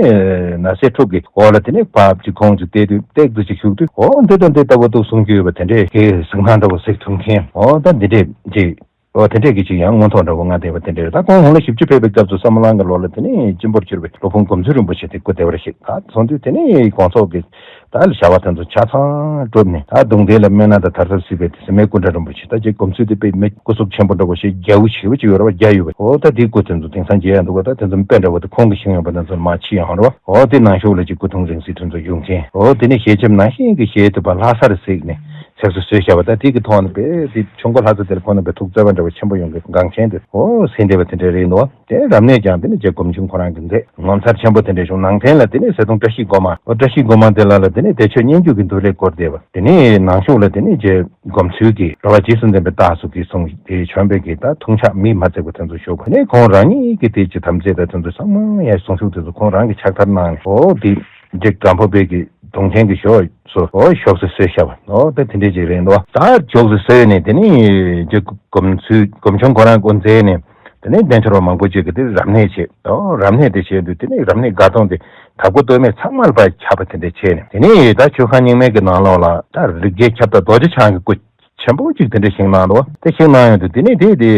ན་བཟའི་ཕྲུག་གི་འོག་ལ་དེ་ནས་བབས་ཅིག་ཁོང་ཅིག་བལྟས་དུས་ཏེག་ཏུ་ཅིག་ཞུགས་དུས་འོ་འདི་དང་འདི་ལྟ་བུ་འདུག་གསུང་རྒྱུ་ཡོད་པ་དེ་འདྲས་ཀྱི་གཟིགས་སྣང་འདྲ་བོ་གཟིགས་ཐུབ་མཁན་འོ་ད་འདི་འདྲས་ཅིག་ཨོ་དེ་འདྲས་ཀྱི་ཅིག་ཡང་མངོན་ཐོག་འདྲ་བོ་ང་བསྡད་པ་དེ་འདྲས་རེད། ད་ཁོང་ཧོང་ལ་བཞི་བཅུ་ཕེབས་པའི་སྐབས་སུ་བསམ་བློ་གི་ལོ་ལ་དེ་ནས་སྤྱི་འབོར་གྱུར་པའི་སློབ་དཔོན་སྒོམ་ཚུལ་རིན་པོ་ཆེ་དེ་སྐུ་བདེ་བར་གཤེགས། ད་སོང་དུས་དེ་ནས་དགོང་ཚོགས་ཀྱི་ད་བྱ་བ་དེ་ཚོ་ཆ་ཚང་གྲུབ་ནས། ད་གདུང་སྡེ་ལ་སྨན་སྣ་དང་དར་ཟབ་སྲིད་པའི་དེ་སེམས་མའི་སྐུ་འདྲ་རིན་པོ་ཆེ། ད་ཅིག་སྒོམ་ཚུལ་དེ་དཔེ་མི་སྐུ་གཟུགས་ཆེན་པོ་འདྲ་བོ་ཞིག་རྒྱལ་པོ་ཞེ་པོ་ཅིག་ཡོད་རེད་བ། རྒྱ་ཡོད་པ། ཨོ་ད་དེའི་སྐུ་དེ་ཚོ་དེང་སང་མཇལ་ཡང་འདུག་བ། ད་དེ་ཚོ་དཔེ་འདྲ་བོ་དེ་ཁོང་གིས་བཞེངས་ཡོད་པ་དེ་ཚོ་མར་ཕྱིས་ཡོང་རེད་བ། ཨོ་དེ་ནང་ཤོག་ལ་ཅིག་སྐུ་གདུང་རིང་བསྲེལ་དེ་ཚོ་བཞུགས་མཁན། ཨོ་དེ་ནས་ཞལ་ཆེམས་ནང་བཞིན་གྱི་ཞལ་དུ་བ་ལྷ་སར་གཟིགས་ནས་ཚེགས་སུ་གསོལ་བཞག་པ། ད་དེ་གི་ཐོག་ནས་དཔེ་དེ་ཆུ་མགོ་ལྷ་ས་དེར་ཁོང་རྣམ་པའི་ཐུགས་བརྩེ་བ་འདྲ་བོ་ཆེན་པོ་ཡོང་གི་འགངས་ཆེན་དེ་ཨོ་གཟིགས་བསྡད་པ་དེ་འདྲ་རེད་འདུག་དེ་རབ་གནས་ཀྱང་དེ་ནི་རྗེ་སྒོམ་ཆུང་ཁོ་རང་གིས་མཛད། ངོ་མཚར་ཆེན་པོ་དེ་འདྲ་བྱུང་། ནང་རྟེན་ལ་དེ་ནི་གཟི་མདོང་བཀྲ་ཤིས་སྒོ་མང་། ཨོ་བཀྲ་ཤིས་སྒོ་མང་དེ་ལ་ལ་དེ་ནི་བདེ་མཆོག་སྙན་བརྒྱུད་ཀྱི་འདུག་ལེགས་བསྐོར་བསྡད་པ། དེ་ནི་ནང་ཤོག་ལ་དེ་ནི་རྗེ་སྒོམ་ཚུལ་གྱི་རོལ་པ་རྗེས་སུ་འཛིན་པའི་རྟགས་སུ་གིས་གསུངས། དེ་བྱོན་པའི་གི་ད་ཐུགས་ཕྱག་མིག་མ་བརྩེགས་པ་དེ་ཚོ་བཞུགས་པ་ནི་ཁོང་རང་ཉིད་ཀྱི་དེ་ཅི་དམ་ཚིག་དང་དེ་ཚོ་ཚང་མ་ཡང་གསུང་ཆོས་དེ་ཚོ་ཁོང་རང་གིས་ཕྱག་བསྟར་གནང་ནས། ཨོ་དེ་རྗེ་སྒམ་པོ་པའི་གི་གདུང་རྟེན་གྱི་ཞོ་སོ། ཨོ་ཞོགས་སུ་གསོལ་བཞག་པ། ཨོ་ད་དེ་འདྲས་ཅིག་རེད་འདུག་ད་ཞོགས་སུ་གསོལ་ནས་དེ་ནི་རྗེ་སྒོམ་ཚུལ་སྒོམ་ཆུང་ཁོ་རང་སྐུ་མཛད་ནས་དེ་ནས་རྟེན་འབྱོར་བ་མང་པོ་ཅིག་གིས་དེ་རབ་གནས་བྱས། ཨོ་རབ་གནས་དེ་བྱས་དུས་དེ་ནས་རབ་གནས་དགའ་སྟོན་དེ་དྭགས་པོ་སྟོད་སྨད་ཚང་མར་ཕར་ཁྱབ་པ་དེ་འདྲས་བྱས་ནས། དེ་ནས་ད་མཆོད་ཁང་རྙིང་མའི་གི་ནང་ལོགས་ལ་ད་རི་རྒྱལ་ཁྱབ་བདག་རྡོ་རྗེ་འཆང་གི་སྐུ་ཆེན་པོ་གཅིག་དེ་འདྲ་བཞེངས་གནང་འདུག་དེ་བཞེངས་གནང་ཡོང་དུས་དེ་ནས་དེ་དེ་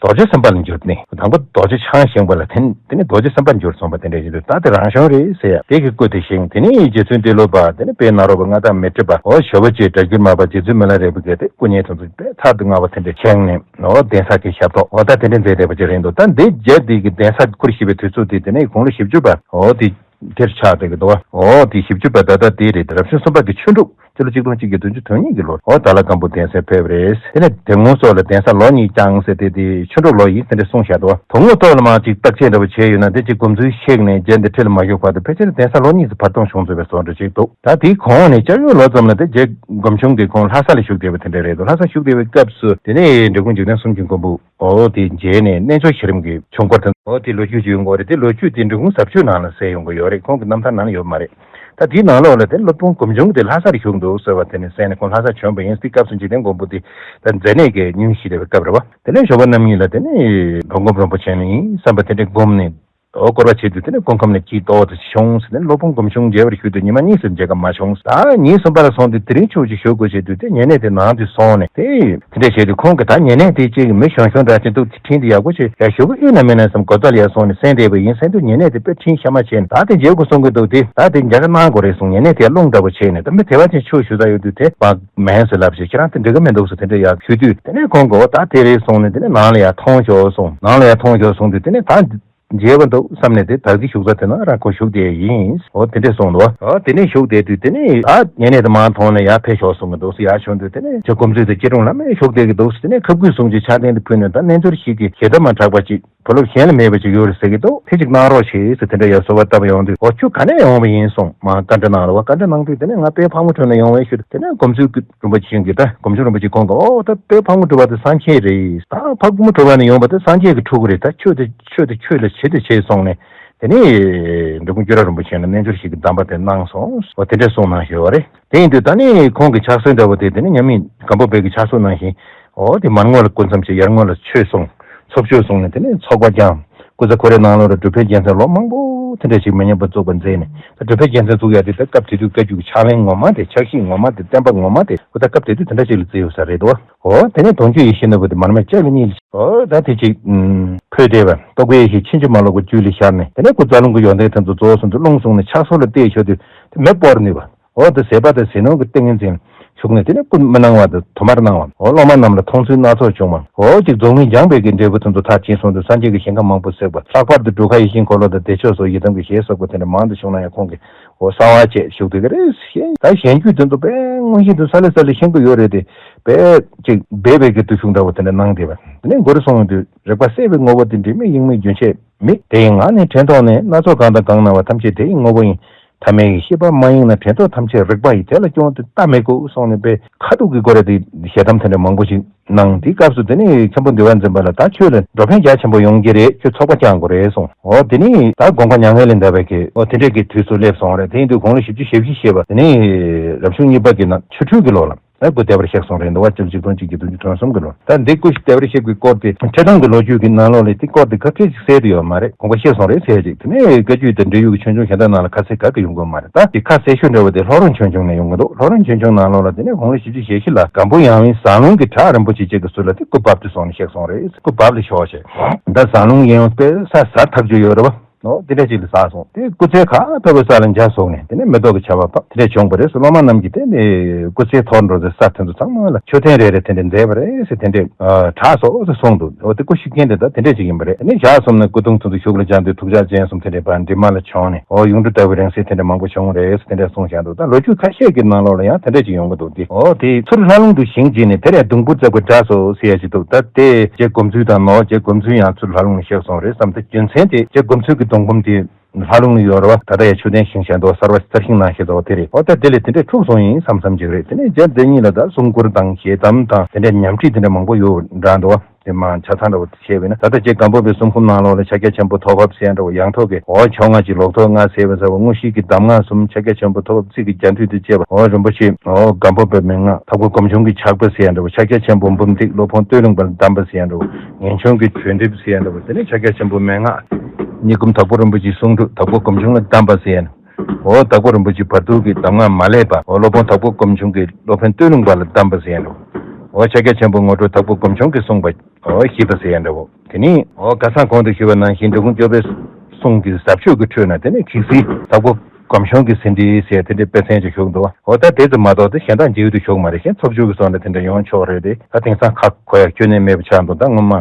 རྡོ་རྗེ་སེམས་དཔའ་ལ་འགྱུར་ནས། དང་པོ་རྡོ་རྗེ་འཆང་བཞེངས་པ་ལ་དེ་དེ་ནས་རྡོ་རྗེ་སེམས་དཔའ་འགྱུར་སོང་བ་དེ་འདྲ་ཞིག་འདུག་ད་དེ་རང་བྱུང་རེད་ཟེར་ཡ་དེ་གི་སྐུ་དེ་བཞེངས། དེ་ནས་རྗེ་བཙུན་ཏེ་ལོ་པ་དེ་ནས་དཔལ་ནཱ་རོ་པ་མངའ་བདག་མཻ་ཏྲི་པ། ཨོ་ཞོལ་པ་བཅས་སྒྲ་བསྒྱུར་མར་པ་རྗེ་བཙུན་མི་ལ་རས་པ་གིས་དེ་སྐུ་བརྙན་དེ་ཚོ་དཔེ་ཚར་དུ་བསྔགས་པ་དེ་འདྲ་བཞེངས་ནས། ཨོ་གདན་ས་གི་ཞབས་ཏོག་ཨོ་ད་དེ་འདྲ་མཛད་བསྡད་པ་ཅིག་རེད་འདུག་ད་འདི་རྗེ་འདི་གི་གདན་ས་བསྐུར་བཞིན་པའི་དུས་ཚོད་དེ་དེ་ནས་དགུང་ལོ་བཞི་བཅུ་པ་ཨོ་དེ་དེར་ཆགས་བསྡད་ཀྱི་འདུག་ཨོ་དེ་བཞི་བཅུ་པ་ད་ལྟ་དེ་རེད། དེ་རབ་བྱུང་གསུམ་པ་གི་ཆོས་དྲུག་སྤྱི་ལོ་གཅིག་སྟོང་གཅིག་བརྒྱ་བདུན་ཅུ་དོན་གཉིས་ཀྱི་ལོར་ཨོ་དྭགས་ལྷ་སྒམ་པོ་གདན་སར་ཕེབས་པ་རེད། དེ་ནས་དེ་སྔོན་སོགས་ལ་གདན་ས་ལོ་གཉིས་བསྐྱངས་ཟེར་ཏེ་དེ་ཆོས་དྲུག་ལོ་ཡིན་དེ་འདྲ་གསུངས་བཞག་འདུག་དོན་དངོས་ཐོག་ལ་མར་ཅིག་བརྟག་དཔྱད་འདྲ་པོ་བྱས་ཡོད་ན་དེ་ཅིག་སྒོམ་ཚུལ་གཤེགས་ནས་རྗེ་འདི་ཁྲི་ལ་མ་བཞུགས་བར་དུ་ཕལ་ཆེར་གདན་ས་ལོ་གཉིས་སུ་བར་སྟོང་བྱུང་ཚུལ་བའི་བཟོ་འདྲ་ཅིག་འདུག་ད་དེའི་གོང་ནས་ལྕགས་ཡོས་ལོ་ཙམ་ལ་དེ་རྗེ་སྒོམ་ཆུང་གིས་ཁོང་ལྷ་ས་ལ་བཞུགས་བསྡད་པ་དེ་འདྲ་རེད་འདུག་ལྷ་ས་བཞུགས་བསྡད་པའི་སྐབས་སུ་དེ་ནས་འབྲི་གུང་འཇིག་རྟེན་གསུམ་གྱི་མགོན་པོ་ཨོ་དེ་མཇལ་ནས་རྣལ་འབྱོར་གྱི་རིམ་གྱི་ཆོས་འཁོར་དེ་ཨོ་དེ་ལོ་རྒྱུས་ཅིག་ཡོང་གི་ཡོད་རེད། དེ་ལོ་རྒྱུས་དེ་འབྲི་གུང་ཟབ་ཆོས་ནང་ལ་གསལ་ཡོང་གི་ཡོད་རེད། ཁོང་གི་རྣམ་ཐར་ནང་ལ་ཡོད་མ་རེད། ད་དེའི་ནང་ལོགས་ལ་དེ་སློབ་དཔོན་སྒོམ་ཆུང་དེ་ལྷ་སར་བཞུགས་འདུག་ཟེར་བ་དེ་ནས་གསན་ནས་ཁོང་ལྷ་སར་བྱོན་པ་ཡིན། དེ་སྐབས་སུ་འཇིག་རྟེན་མགོན་པོ་དེ་ད་མཛེ་ནད་ཀྱིས་སྙུན་གཞི་བསྡད་པའི་སྐབས་རེད་བ། དེ་ནས་ཞོགས་པ་རྣམ་གཉིས་ལ་དེ་ནས་འགྲོ་མགོན་རིན་པོ་ཆེ་ནི་ཡིན་བསམ་པ་དེ་འདྲ་བསྒོམས་ནས། ཨོ་སྐོར་བ་བྱེད་དུས་དེ་ནས་སྐུ་ཁམས་ལ་སྐྱིད་ཏོག་ཏོ་ཞིག་བྱུང་ཟེར་ནས་སློབ་དཔོན་སྒོམ་ཆུང་མཇལ་བར་ཞུས་དུས་ཉི་མ་གཉིས་སུ་མཇལ་ཁ་མ་བྱུང་། ད་ཉིན་གསུམ་པ་ལ་སོང་དུས་དེ་རིང་ཆོས་ཅིག་ཞུ་དགོས་བྱས་དུས་དེ་ཉེ་གནས་དེ་ནང་དུ་སོང་ནས་དེ་དེ་འདྲ་བྱས་དུས་ཁོང་གིས་ད་ཉེ་གནས་དེ་ཅིག་མི་གཞོན་གཞོན་འདྲ་ཅིག་འདུག་དེ་འཕྲིན་དེ་ཡག་པོ་ཅིག་ཡར་ཞུ་གི་ཡོད་ན་མེད་ན་བསམ་གོ་ལྟ་ལ་ཡར་སོང་ནས་གསན་བསྡད་པ་ཡིན། གསན་དུས་ཉེ་གནས་དེ་དཔེ་འཕྲིན་ཤ་མ་བྱས་ནས་ད་དེ་མཇལ་དགོས་གསུང་གི་འདུག་དེ་ད་དེ་མཇལ་ཁ་གནང་དགོས་རེད་གསུངས། ཉེ་གནས་དེ་རླུང་འདྲ་པོ་བྱས་ནས་ད་མི་དེ་བ་ཅན་ཆོས་ཞུ་ས་ཡོད་དུས་དེ་བག་མེད་ཟེར་ལབ་བྱས་ཁྱེད་རང་དེ་འགྲིག་གི་མི་འདུག་ཟེར་དེ་འདྲ་ཡར་ཞུ་དུས་དེ་ནས་ཁོང་གིས་ཨོ་ད་དེ་རེད་གསུངས་ནས་དེ་ནས་ནང་ལ་ཡར་ཐོངས་ཤོག་གསུངས། ནང་ལ་ཡར་ཐོངས་ཤོག་གསུངས་དུས་དེ་ནས་ད། མཇལ་བ་འདུག་བསམ་ནས་དེ་ད་གི་བཞུགས་ས་དེ་ན་རང་ཁོ་བཞུགས་བསྡད་ཡིན། འོ་དེ་འདྲས་གསུངས་འདུག་འོ་དེ་ནས་བཞུགས་བསྡད་དུས་དེ་ནས་ཨ་ཉེ་གནས་དེ་མར་མཐོང་ནས་ཡར་ཕེབས་ཤོག་གསུང་གི་འདུག་ཡར་བྱོན་དུས་དེ་ནས་ཇོ་སྒོམ་ཚུལ་དེ་སྐྱིད་གྲོང་ལ་མེད་བཞུགས་བསྡད་ཀྱི་འདུག་དེ་ནས་ཁབ་སྐུད་བཟུང་རྗེས་ཕྱག་རྟེན་དུ་ཕུལ་ནས་ད་རྣལ་འབྱོར་ཞིག་གིས་ཞེ་ཐག་མ་གྲགས་པ་ཅིག་བུ་སློབ་གཞན་ལ་མེད་པ་ཅིག་ཡོད་རེད་ཟེར་གྱི་འདུག་དེ་ཅིག་གནང་རོགས་བྱེད་ཟེར་དེ་འདྲ་ཡར་གསོལ་བ་བཏབ་ཡོང་དུས་འོ་ཁྱོད་ག་ནས་ཡོང་བ་ཡིན་གསུངས། མར་བཀའ་འདྲི་གནང་རོགས། བཀའ་འདྲི་གནང་དུས་དེ་ནས་ང་དཔལ་ཕག་མོ་གྲུ་ནས་ཡོང་བའི་ཤུལ་དེ་ནས་སྒོམ་ཚུལ་རིན་པོ་ཆེ་གིས་ད་སྒོམ་ཆུང་རིན་པོ་ཆེ་ཁོང་གིས་ཨོ་ད་དཔལ་ཕག་མོ་གྲུ་པ་དེ་སངས་རྒྱས་རེད། ད་ཕག་མོ་གྲུ་པ་ནས་ཡོང་བ་དེ་སངས་རྒྱས་ཀྱི་ཕྲུ་གུ་རེད། ད་ཆོས་དེ་ཆོས་དེ་ཆོས་ལ་བྱེད་དེ་བྱེད་གསུངས་ནས་དེ་ནས་འབྲི་གུང་སྐྱུ་ར་རིན་པོ་ཆེ་ལ་རྣལ་འབྱོར་ཞིག་གི་གདམས་པ་དེ་གནང་སོང་། ཨོ་དེ་འདྲས་གསུངས་གནང་ཞོར་བ་རེད། དེ་ཡིན་དུས་ད་ནི་ཁོང་གི་ཕྱག་སྲོལ་འདྲ་བོ་དེ་དེ་ནི་མཉམ་མེད་སྒམ་པོ་པའི་གི་ཕྱག་སྲོལ་ནང་བཞིན་ཨོ་དེ་མར་ངོ་ལ་སྐུ་མཚམས་བྱས། ཡར་ངོ་ལ་ཆོས་གསུངས། ཚོགས་ཆོས་གསུངས་ནས་དེ་ནས་ཚོགས་པ་བསྐྱངས། སྐུ་ཚེ་ཁོ་རའི་ནང་ལོགས་ལ་སྒྲུབ་ཕན་རྒྱལ་མཚན་ལོ་མང་པོ་དེ་འདྲ་ཞིག་མི་ཉམས་པར་བཙུགས་པ་མཛད་ནས། ད་སྒྲུབ་ཕན་རྒྱལ་མཚན་བཙུགས་ཡ་དེ་ད་སྐབས་དེ་དུས་བཀའ་བརྒྱུད་ཀྱི་ཕྱག་ལེན་ངོ་མ་དེ་ཕྱག་བཞེས་ངོ་མ་དེ་བསྟན་པ་ངོ་མ་དེ་ཁོ་ད་སྐབས་དེ་དུས་དེ་འདྲ་ཞིག་ལ་བརྩི་ཡོད་ས་རེད་དོ། འོ་དེ་ནས་དོན་བརྒྱུད་ཡེ་ཤེས་ནོར་བུ་དེ་མར་མེ་ལྕགས་ཀྱི་གཉིས་ལ་འོ་ད་དེ་ཅིག་འཕོས་བསྡད་པ། རྟོག་གེ་ཡེ་ཤེས་ཕྱིན་ཅི་མ་ལོག་པའི་རྒྱུད་ལ་ཤར་ནས་དེ་ནས་སྐུ་རྩ་རླུང་གི་ཡོན་ཏན་དེ་ཚོ་རྫོགས་སོང་དུས་རླུང་བཟུང་ནས་ཕྱག་སོར་ལ་གཏད་ཆོག་དུས་དེ་མེ་སྤོར་ནུས་པ། འོ་དེ་ཟད་པ་དང་ཟིལ་གནོན་གྱི་ཏིང་ངེ་འཛིན་ཞུགས་ནས་དེ་ནས་སྐུ་མི་སྣང་བ་དང་དུ་མར་སྣང་བ། འོ་སློབ་མ་རྣམས་ལ་མཐོང་ཚུལ་སྣ་ཚོགས་བྱུང་བ། འོ་ཅིག་རྫོགས་སངས་རྒྱས་པའི་གི་འབྲས་བུ་དེ་ཚོ་མཐར་ཕྱིན་སོང་དུས་སངས་རྒྱས་ཀྱི་ཞིང་ཁམས་མང་པོ་གཟིགས་པ། ལྷག་པར་དུ་སྒྲུབ་ཁང་ཡིད་བཞིན་འཁོར་ལོ་དང་བདེ་མཆོག་སོགས་ཡི་དམ་གྱི་ཞལ་བསགས་པ་དེ་འདྲ་མང་དུ་བྱུང་ན་ཡང་ཁོང་གི་འོ་གསང་བ་བཅས་བཞུགས་བསྡད་ཀྱི་རེད། ཞེས་ད་གཞན་རྒྱུད་དེ་ཚོ་དཔེ་དངོས་གཞི་དུ་ས་ལེ་ས་ལེ་ཤེས་ཀྱི་ཡོད་རེད་དེ། དཔེ་ཅིག་སྦས་པའི་གི་བརྟུལ་ཞུགས་འདྲ་བོ་དེ་འདྲ་གནང་བསྡད་པ། དེ་ནས་མགོ་རུ་སོང་ཡོང་དུས་རིག་པ་གསལ་བའི་ངོ་བོ་དེ་དྲི་མེད་དབྱིངས་མའི་རྒྱུན་ཆད་མེད། དེ་ཡི་ངང་ནས་དྲན་རྟོགས་ནས། སྣ་ཚོགས་གང་དང་གང་སྣང་བ་ཐམས་ཅད་དེ་ཡི་ངོ་བོ་ཡིན། ཐ་མལ་གྱི་ཤེས་པ་མ་ཡེངས་ན། དྲན་རྟོག་ཐམས་ཅད་རིག་པ་ཡིས། དེ་ལ་སྐྱོང་དུས་ལྟ་མི་དགོས་གསུངས་ནས་དཔེ་ཁ་ཐུག་གི་སྒོ་རེ་དེ་ཞལ་གདམས་དེ་འདྲ་མང་པོ་ཞིག་གནང་། དེའི་སྐབས་སུ་དེ་ནས་མཁན་པོ་འདུལ་བ་འཛིན་པ་ལ་ད་ཁྱོད་ལ་འགྲོ་ཕན་རྒྱ་ཆེན་པོ་ཡོང་གི་རེད། ཁྱོད་ཚོགས་པ་བསྐྱང་དགོས་རེད་གསུངས། འོ་དེ་ནས་ད་དགོངས་པ་མྱ་ངན་ལས་འདའ་བའི་གི་འོ་དེ་འདྲས་ཀྱི་དུས་སུ་སླེབས་སོང་རེད། དེ་ཡིན་དུས་དགུང་ལོ་བཞི་བཅུ་ཞེ་བཞི་བཞེས་པ་དེ་ནས་རབ་བྱུང་གཉིས་པ་གི་ནང་ཆོ་འཕྲུལ་གྱི་ལོ་ལ། ད་སྐུ་བདེ་བར་གཤེགས་སོང་རེད་འདུག་བ། སྤྱི་ལོ་ཆིག་སྟོང་གཅིག་བརྒྱ་བདུན་ཅུ་དོན་གསུམ་གི་ལོ། ད་འདི་སྐུ་བདེ་བར་གཤེགས་པའི་སྐོར་དེ་ཁྲི་ཐང་གི་ལོ་རྒྱུས་ཀྱི་ནང་ལོགས་ལ་དེ་སྐོར་དེ་བཀའ་ཁྲིད་ཅིག་གསལ་དུ་ཡོད་མ་རེད། དགོངས་པ་གཤེགས་སོང་རེད་ཟེར་ཅིག་དེ་ནས་བཀའ་བརྒྱུད་དང་འབྲེལ་ཡོད་ཀྱི་ཆོས་འབྱུང་གཞན་དག་ནང་ལ་ཁ་གསལ་ག་གེ་ཡོང་གི་མ་རེད། ད་དེ་ཁ་གསལ་ཤོས་འདྲ་བོ་དེ་ལྷོ་རོང་ཆོས་འབྱུང་ནས་ཡོང་གི་འདུག་ལྷོ་རོང་ཆོས་འབྱུང་ནང་ལོགས་ལ་དེ་ནས་དགུང་ལོ་བཞི་བཅུ་ཞེ་བཞི་ལ་སྒམ་པོ་ཡང་ཝེ་ཟངས་ལུང་གི་བྲག་རིན་པོ་ཆེ་གཅིག་གི་ཟུར་ལ་དེ་སྐུ་བབས་ཏེ་སོང་ནས་གཤེགས་སོང་རེད། སྐུ་བབས་ལ་ཤོག་ཅེས། ད་ཟངས་ལུང་ཡིན་ཡང་དཔེ་ས་ཟབ་ཐག་ཆོད་ཡོད་རེད་བ། ཨོ་དེ་འདྲ་ཅིག་ལ་ཟགས་སོང་། དེ་སྐུ་ཚེ་ཁ་ཐོར་བའི་ས་ལ་འཇའ་ཟུག་ནས་དེ་ནས་མེ་ཏོག་གི་ཆར་པ་བབས། དེ་འདྲ་བྱུང་བ་རེད། སློབ་མ་རྣམས་ཀྱིས་དེ་ནས་སྐུ་ཚེ་ཐོར་འགྲོ་སའི་ས་དེ་ཚོ་ཚང་མ་ལ་མཆོད་རྟེན་རེ་རེ་དེ་འདྲ་མཛད་པ་རེད་ཟེར། དེ་འདྲ་གྲགས་སོ་ཟེར་གསུངས་འདུག་ཨོ་དེ་སྐུ་གཤེགས་རྐྱེན་དེ་ད་དེ་འདྲ་ཅིག་ཡིན་པ་རེད། དེ་ནས་ཞག་གསུམ་ནས་སྐུ་གདུང་ཚོ་ཚོ་ཤུགས་ལ་སྦྱར་དུས་ཐུགས་ཅག་ཅན་གསུམ་དེ་འདྲ་བར་འབྲི་མ་ལ་བྱོན་ནས་ཨོ་ཡུངས་འབྲུ་ལྟ་བུའི་རིང་བསྲེལ་དེ་འདྲ་མང་པོ་བྱུང་རེད་ཟེར་དེ་འདྲ་གསུངས་བཞག་འདུག་ད་ལོ་རྒྱུས་ཁ་ཤས་ཀྱི་ནང་ལོགས་ལ་ཡང་དེ་འདྲ་ཅིག་ཡོང་གི་འདུག་དེ་ཨོ་དེ་ཚུར་ལྷ་ལུང་དུ་བཞེངས་རྗེས་ནས་དེ་རེད་སྡོང་པོ་བརྩེགས་པ་གྲགས་སོ་ཟེར་ཡ་ཅིག་འདུག་ད་དེ་རྗེ་སྒོམ་ཚུལ་དང་ནོ། རྗེ་སྒོམ་ཚུལ་ཡང་ཚུར་ལྷ་ལུང་ལ་གཤེགས་སོང་རེད་བསམ། ད་རྒྱུ་མཚན་དེ་རྗེ་སྒོམ་ཚུལ་གྱི་སྡོང་འབུམ་དེ་ལྷ་ལུང་ལ་ཡོད་རེད་བ། ད་ལྟ་ཡང་མཆོད་རྟེན་བཞེངས་བཞག་འདུག་གསར་པ་གསར་བཞེངས་གནང་བཞག་འདུག་དེ་རེད། ཨོ་ད་དེ་ལས་དེ་འདྲས་འཁྲུགས་སོང་ཡིན་བསམ་བསམ་ཅིག་རེད། དེ་ནས་རྗེ་འདི་ཉིད་ལ་ད་གསུང་མགུར་དང་ཞལ་གདམས་དང་དེ་འདྲས་ཉམས་ཁྲིད་དེ་འདྲས་མང་པོ་ཡོད་འདྲ་འདུག་བ། དེ་མ་ཆ་ཚང་འདྲ་བོ་བཤད་པས་ན། ད་ལྟ་རྗེ་སྒམ་པོ་པའི་གསུང་འབུམ་ནང་ལོགས་ལ་ཕྱག་རྒྱ་ཆེན་པོ་ཐོག་བབས་ཟེར་ཡ་འདྲ་བོ། ཡང་ཐོག་གི་འོ་ཕྱོགས་སྔ་ཕྱི་ལོག་ཐོག་ལྔ་ཟེར་བ་ཟེར་བ། དངོས་གཞི་གི་གདམས་ངག་གསུམ། ཕྱག་རྒྱ་ཆེན་པོ་ཐོག་བབས་ཚིག་གི་རྒྱ་མཐུད་དུ་བཅས་པ། འོ་རིན་པོ་ཆེ་འོ་སྒམ་པོ་པའི་མན་ངག། འཐབ་ཁུག་སྒོམ་ཆུང་གི་ཕྱག་དཔེ་ཟེར་ཡ་འདྲ་བོ། ཕྱག་རྒྱ་ཆེན་པོ་འབུམ་ཏིག། སློབ་དཔོན་སྟོད་ལུང་པ་ལ་གདམས་པ་ཟེར་ཡ་འདྲ་བོ། ངེས་འབྱུང་གི་བྱོན་འགྲུབ་ཟེར་ཡ་འདྲ་བོ། དེ་ནས་ཕྱག་རྒྱ་ཆེན་པོ་མན་ངག། དངོས་སྒོམ་དྭགས་པོ་རིན་པོ་ཆེའི་གསུང་སྒྲུབ། དྭགས་པོ་སྒོམ་ཆུང་ལ་གདམས་པ་ཟེར་ཡ། འོ་དྭགས་པོ་རིན་པོ་ཆེ་བར་དུ་གི་གདམས་ངག་མ་ལས་པ། འོ་སློབ་དཔོན་དྭགས་པོ་སྒོམ་ཆུང་གིས་སློབ་དཔོན་སྟོད་ལུང་པ་ལ་གདམས་པ་ཟེར་ཡ་འདྲ་བོ། འོ་ཕྱག་རྒྱ་ཆེན་པོ་ངོ་སྤྲོད་དྭགས་པོ་སྒོམ་ཆུང་གིས་གསུངས་པ། འོ་ཞེས་པ་ཟེར་ཡ་འདྲ་བོ། དེ་ནས་འོ་ཁ་སང་གོང་དུ་ཞུས་པ་ནང་བཞིན་འབྲི་གུང་སྐྱོབ་པའི་གསུང་གི་ཟབ་ཆོས་ཀྱི་ཁྲོད་ན་དེ་ནས་གེགས་སེལ་དྭགས་པོ་སྒོམ་ཆུང་གི་ཟིན་བྲིས་ཟེར་དེ་འདྲའི་དཔེ་ཚན་ཅིག་བཞུགས་འདུག་འོ་ད་དེ་ཙམ་མ་གཏོགས་དེ་གཞན་དག་མཇལ་དུ་བཞུགས་མ་རེད། གཞན་ཚོགས་ཆོས་ཀྱི་སོགས་ནས་དེ་འདྲ་ཡོང་ཆོག་རེད་དེ། ད་དེང་སང་ཁ་གོ་ཡ་ཁྱོན་ནས་མེད་པ་ཆགས་འདུག་ད་སྔོན་མ་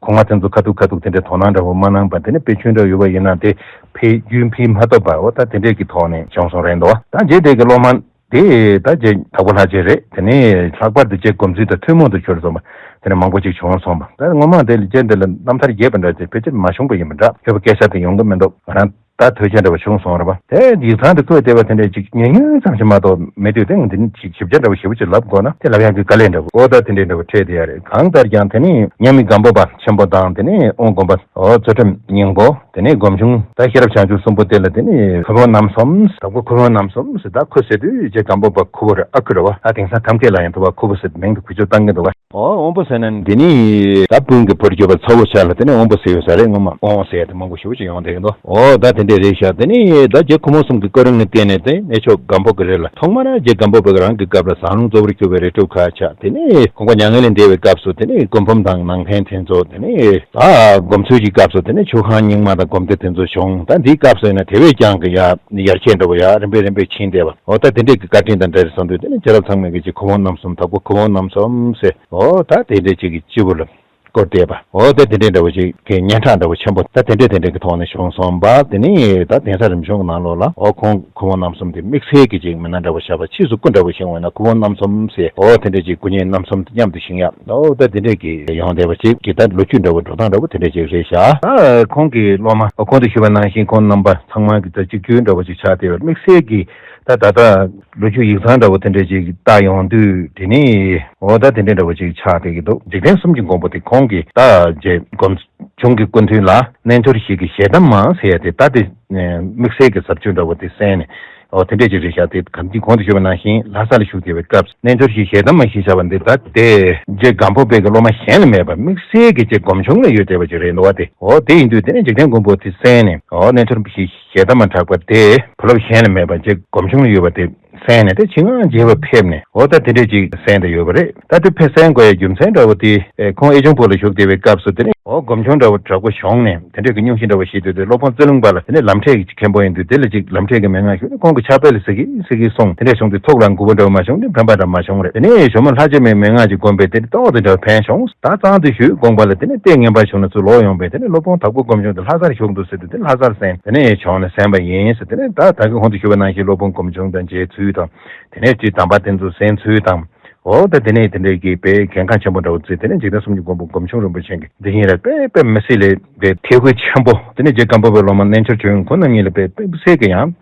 གོང་མ་དེ་ཚོ་ཁ་ཐུག་ཁ་ཐུག་དེ་འདྲའི་དོ་སྣང་འདྲ་བོ་མ་གནང་པ། དེ་ནས་དཔེ་ཆོས་འདྲ་ཡོད་པ་ཡིན་ན་དེ་ཕེ་རྒྱུན་ཕེ་མ་ཐུབ་པ། འོ་ད་དེ་འདྲས་ཀྱི་ཐོག་ནས་བྱུང་སོང་རེད་འདུག་ད་རྗེ་དེ་གི་སློབ་མ་དེ་ད་རྗེ་དྭགས་པོ་ལྷ་རྗེ་རེད། དེ་ནས་ལྷག་པར་དུ་རྗེ་སྒོམ་ཚུལ་དང་ཐུན་མོང་དུ་གྱུར་སོང་བ་དེ་འདྲ་མང་པོ་ཅིག་བྱུང་སོང་བ། ད་སྔོན་མ་དེ་ལ་རྗེ་འདི་ལ་རྣམ་ཐར་རྒྱས་པ་འདྲ་དེ་ཕལ་ཆེར་མ་བྱུང་པ་ཡིན་པ་འདྲ། ཡོད་པ་སྐད་ཆ་དེ་ཡོང་གི་མི་འདུག་ང་རང་ད་ཐོས་ཆ་འདྲ་བ་བྱུང་སོང་རེད་པ། དེ་ཡིག་ཚང་དུ་བཀོད་བསྡད་པ་དེ་འདྲ་ཅིག་ཉུང་ཉུང་ཙམ་ཞིག་མ་གཏོགས་མེད་དུས་དེ་ང་དེ་ནི་ཅིག་ཞིབ་ཆ་འདྲ་བ་ཞེ་པོ་ཅིག་ལབ་དགོས་ན་དེ་ལབ་ཡག་གི་དཀའ་ལས་འདྲ་བོ། ཨོ་ད་དེ་འདྲའི་འདྲ་བོ་འཕྲད་བསྡད་ཡ་རེད། གང་ལྟར་ཀྱང་དེ་ནི་མཉམ་མེད་སྒམ་པོ་པ་ཆེན་པོ་དང་། དེ་ནི་དབོན་སྒོམ་པ་ཨོ་ཚུལ་ཁྲིམས་སྙིང་པོ། དེ་ནི་སྒོམ་ཆུང་ད་ཤེས་རབ་བྱང་ཆུབ་གསུམ་པོ་དེ་ལ་དེ་ནི་ཁུ་བོ་རྣམ་གསུམ། དྭགས་པོ་ཁུ་བོ་རྣམ་གསུམ་ཟེར། ད་ཁུ་ཟེར་དུས་རྗེ་སྒམ་པོ་པ་ཁུ་བོ་རེད། ཨ་ཁུ་རེད་བ། ད་དེང་སང་ཐབས་མཁས་ལ་ཡང་དུ་བ་ཁུ་བོ་ཟེར་མིང་དུ་ཁུ་ཆོ་བཏང་གི་འདུག་བ། ཨོ་དབོན་པོ་ཟེར་ན་འདི་ནི་ད་སྤུན་གྱི་བུར་གྱུར་པ་ཚ་བོ་ཆགས་ལ་དེ་ནས་དབོན་པོ་ཟེར་ཡོད་ས་རེད། སྔོན་མ་དབོན་ཟེར་ཡ་དེ་མང་པོ་ཞེ་པོ་ཅིག་ཡོང་བསྡད་ཀྱི་འདུག་ཨོ་ད་དེ་འདྲས་རེད་ཤག་དེ་ནས་ད་རྗེ་ཁོ་མོ་གསུམ་གྱི་བཀའ་དྲིན་ལ་བརྟེན་ནས་དེ་གནས་མཆོག་སྒམ་པོ་གི་རི་ལ་ཐོག་མར་རྗེ་སྒམ་པོ་པ་གི་རང་གི་སྐབས་ལ་ཟངས་ལུང་གཙོ་བོར་གྱུར་པའི་རི་ཁྲོད་ཁ་ཆགས། དེ་ནས་ཁོང་པ་མྱ་ངན་ལས་འདས་པའི་སྐབས་སུ་དེ་ནས་སྐུ་འབུམ་དང་ནང་རྟེན་དེ་ཚོ། དེ་ནས་ད་སྒོམ་ཚུལ་གྱི་སྐབས་སུ་དེ་ནས་ཆོས་ཁང་རྙིང་མ་དང་སྒོམ་སྡེ་དེ་ཚོ་བྱུང་། ད་འདིའི་སྐབས་སུ་ཡིན་ན་དེ་བས་ཀྱང་གི་ཡར་ཡར་རྒྱས་འདྲ་བོ་ཡར་རིམ་པས་རིམ་པས་ཕྱིན་བསྡད་པ། འོ་ད་དེ་འདྲས་ཀྱི་བཀའ་དྲིན་དང་འབྲེལ་སོང་དུས་དེ་ནས་རྗེ་རབས་ཚང་མས་ཀྱི་རྗེ་ཁོ་བོ་རྣམ་གསུམ། དྭགས་པོ་ཁོ་བོ་རྣམ་གསུམ་ཟེར། འོ་ད་དེ་འདྲས་ཅིག་གི་སྤྱི་བོ་ལ་བསྐོར་བསྡད་པ། འོ་ད་དེ་འདྲས་འདྲ་བོ་ཅིག་གི་སྙན་གྲགས་འདྲ་བོ་ཆེན་པོ་ད་དེ་འདྲས་དེ་འདྲས་ཀྱི་ཐོག་ནས་བྱུང་སོང་བ། དེ་ནས་ད་གདན་ས་རིམ་བྱོན་གྱི་ནང་ལོགས་ལ་འོ་ཁོང་ཁོ་བོ་རྣམ་གསུམ་དེ་དམིགས་བསལ་གྱི་ཅིག་མི་སྣ་འདྲ་བོ་ཆགས་པ། ཕྱིས་སུ་སྐུ་འདྲ་བོ་བཞེངས་པ་ཡིན་ན་ཁོ་བོ་རྣམ་གསུམ་ཟེར། འོ་དེ་འདྲས་ཅིག་སྐུ་བརྙན་རྣམ་གསུམ་མཉམ་དུ་བཞེངས་ཡག་འོ་ད་དེ་འདྲས་ཀྱི་ཡོང་བསྡད་པ་ཅིག་གི་ད་ལོ་རྒྱུས་འདྲ་བོ་འགྲོ་སྟངས་འདྲ་བོ་དེ་འདྲས་ཅིག་རེད་ཤག་ད་ཁོང་གི་སློབ་མ་འོ་གོང་དུ་ཞུས་པ་ནང་བཞིན་ཁོང་རྣམ་པ་ཚང་མ་གི་ད་གཅིག་གྱུར་འདྲ་བོ་ཅིག་ཆགས་བསྡད་པ། དམིགས་བསལ་གྱི་ད་ད་ལྟ་ལོ་རྒྱུས་ཡིག་ཚང་འདྲ་བོ་དེ་འདྲ་ཅིག་བལྟ་ཡོང་དུས་དེ་ནི་འོ་ད་དེ་འདྲ་འདྲ་བོ་ཅིག་ཆགས་བསྡད་ཀྱི་འདུག་འཇིག་རྟེན་གསུམ་གྱི་མགོན་པོ་དེ་ཁོང་གིས་ད་རྗེ་སྒོམ་ཆུང་གི་སྐུ་མདུན་ལ་རྣལ་འབྱོར་བཞི་གི་ཞལ་གདམས་མ་ཟེར་ཡ་དེ་ད་དེ་དམིགས་བསལ་གྱི་ཟབ་ཆོས་འདྲ་བོ་དེ་གསན་ནས། འོ་དེ་འདྲས་ཅིག་རེད་ཤག་དེ་གམ་གྱི་གོང་དུ་ཞུས་པ་ནང་བཞིན་ལྷ་སར་བཞུགས་བསྡད་པའི་སྐབས་རྣལ་འབྱོར་བཞིའི་ཞལ་གདམས་མ་ཞེས་བྱ་བ་འདི་ད་དེ་རྗེ་སྒམ་པོ་པའི་གི་སློབ་མ་གཞན་ལ་མེད་པ་དམིགས་བསལ་གྱི་རྗེ་སྒོམ་ཆུང་ལ་ཡོད་བསྡད་པ་ཅིག་རེད་འདུག་བ། དེ་འོ་དེ་ཡིན་དུས་དེ་ནས་འཇིག་རྟེན་མགོན་པོ་དེ་གསན་ནས་འོ་རྣལ་འབྱོར་བཞིའི་ཞལ་གདམས་མ་གྲགས་པ་དེ་བུ་སློབ་གཞན་ལ་མེད་པ་རྗེ་སྒོམ་ཆུང་ལ་ཡོད་པ་དེ་གསན་ནས་དེ་ཕྱི་ནང་མཇལ་བར་ཕེབས་ནས་འོ་ད་དེ་འདྲས་ཅིག་གསན་བསྡད་ཡོད་པ་རེད། ད་དེ་ཕེབས་གསན་དགོས་ཡ་རྒྱུ་མཚན་འདྲ་བོ་དེ་ཁོང་ཨེ་ཆུང་ཕུ་ལ་བཞུགས་བསྡད་པའི་སྐབས་སུ་དེ་ནས་འོ་སྒོམ་ཆུང་འདྲ་བོ་དྲག་པོ་བྱུང་ནས་དེ་འདྲས་ཀྱི་སྙུང་གཞི་འདྲ་བོ་ཞིག་འདུག་དེ་སློབ་དཔོན་རྩེ་ལུང་པ་ལ་དེ་ནས་ལམ་འབྲས་ཀྱི་མཁན་པོ་ཡིན་དུས་དེ་ལ་ཅིག་ལམ་འབྲས་ཀྱི་མན་ངག་ཞུས་ནས་ཁོང་གི་ཕྱག་དཔེ་ལ་ཟེར་གི་ཟེར་གི་སོང་། དེ་འདྲས་བྱུང་དུས་ཐུགས་ལ་མགུ་བ་འདྲ་བོ་མ་བྱུང་ནས་ཕན་པ་འདྲ་མ་བྱུང་རེད། དེ་ནས་ཞོལ་མོ་ལྷ་རྗེ་མའི་མན་ངག་ཅིག་བསྒོམས་པས་དེ་ནས་ཏོག་ཙམ་འདྲ་བོ་ཕན་བྱུང་། ད་གཙང་དུ་ཞུས་དགོངས་པ་ལ་དེ་ནས་ལྟས་ངན་པ་བྱུང་ན་ཚུར་ལོག་ཡོང་པས་དེ་ནས་སློབ་དཔོན་དྭགས་པོ་སྒོམ་ཆུང་དེ་ལྷ་སར་བཞུགས་འདུག་ཟེར་དུས་དེ་ལྷ་སར་གསན། དེ་ནས་བྱོན་ནས་གསན་པ་ཡིན་ཟེར། དེ་ནས་ད་ད་གིན་གོང་དུ་ཞུས་པ་ནང་བཞིན་སློབ་དཔོན་སྒོམ་ཆུང་དང་མཇལ་ཚུལ་དང་། དེ་ནས་སྤྱིར་གདམས་པ་དེ་ཚོ་གསན་ཚུལ་དང་། འོ་ད་དེ་ནས་དེ་འདྲའི་གི་དཔེ་གལ་འགངས་ཆེན་པོ་འདྲ་བོ་བརྩིས། དེ་ནས་འཇིག་རྟེན་གསུམ་གྱི་མགོན་པོ་སྒོམ་ཆུང་རིན་པོ་ཆེ་གི་འདི་ཉིད་ལ་དཔེ་དཔེ་མི་སྲིད་ལས་དེ་ཐེག་དགོས་ཆེན་པོ། དེ་ནས་རྗེ་སྒམ་པོ་པའི་སློབ་མ་རྣལ་འབྱོར་ཆོས་དབྱིངས་ཁོང་རྣམ་གཉིས་ལ་དཔེ་དཔེ་མི་སྲིད་གི་ཡང་